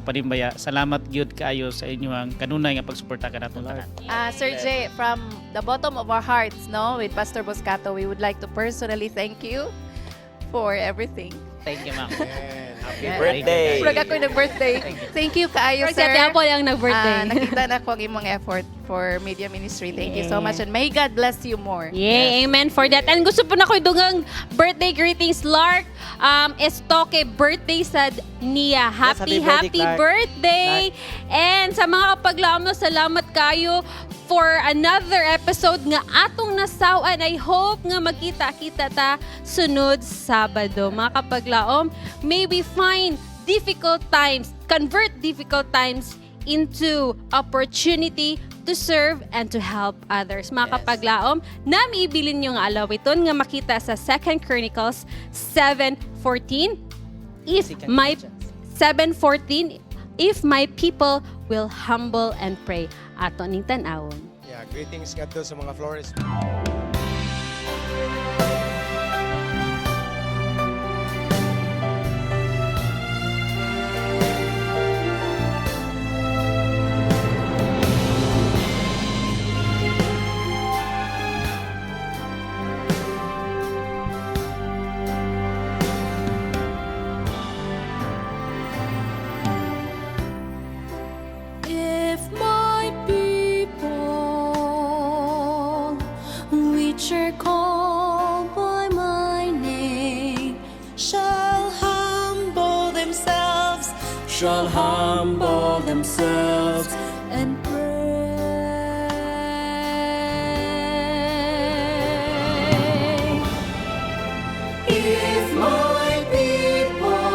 Panimbaya. Salamat gyud kaayo sa inyong kanunay nga pagsuporta kanatong tanan. Sir J, from the bottom of our hearts, no, with Pastor Boscato, we would like to personally thank you for everything. Thank you, ma'am. Happy birthday! Murag ako nag-birthday. Thank you kaayo, Murag si sir. Ate Apple ang nag-birthday. Nakita na ko ang imong effort for media ministry. Thank you so much and may God bless you more. Yay, amen for that. And gusto po na ko dugang birthday greetings, Lark. Estoque, birthday sa niya. Happy, happy birthday, happy Clark. birthday. And sa mga kapaglaom, salamat kayo for another episode nga atong nasawan. I hope nga magkita-kita ta sunod Sabado. Mga kapaglaom, may we find difficult times, convert difficult times into opportunity to serve and to help others. Mga kapaglaom, nami ibilin nyo nga alawiton nga makita sa 2 Chronicles 7:14. If my 7:14, if my people will humble and pray. Ato ning tan-awon. Yeah, greetings ngadto sa mga florist. If my people, which are called by my name, shall humble themselves, shall humble themselves and pray. If my people,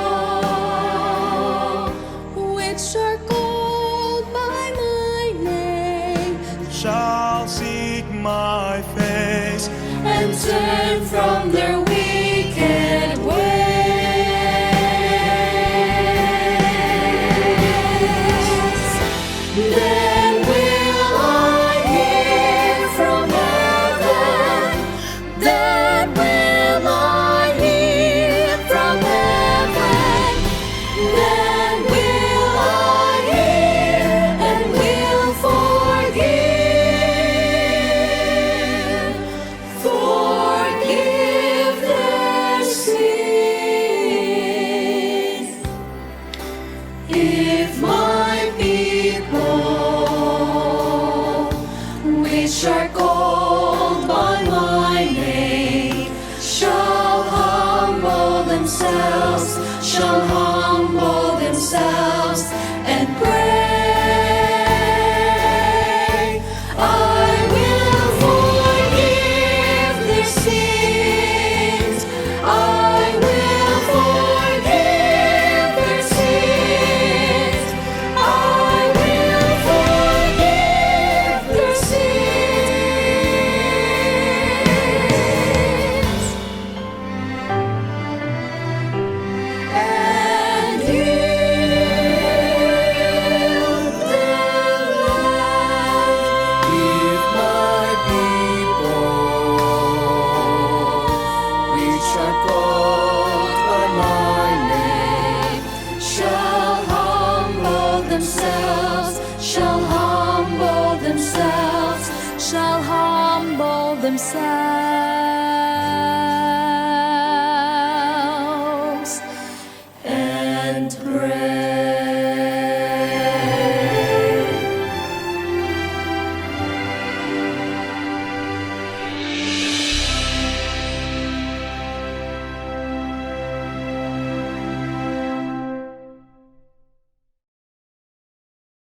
which are called by my name, Shall seek my face and turn from their wicked ways, then will I hear from heaven. Then will I hear from heaven. Then will I hear and will forgive, forgive their sins. If my people, which are called by my name, shall humble themselves, shall humble themselves and pray, I will forgive their sins. I will forgive their sins. I will forgive their sins. And heal their land. If my people, which are called by my name, shall humble themselves, shall humble themselves, shall humble themselves.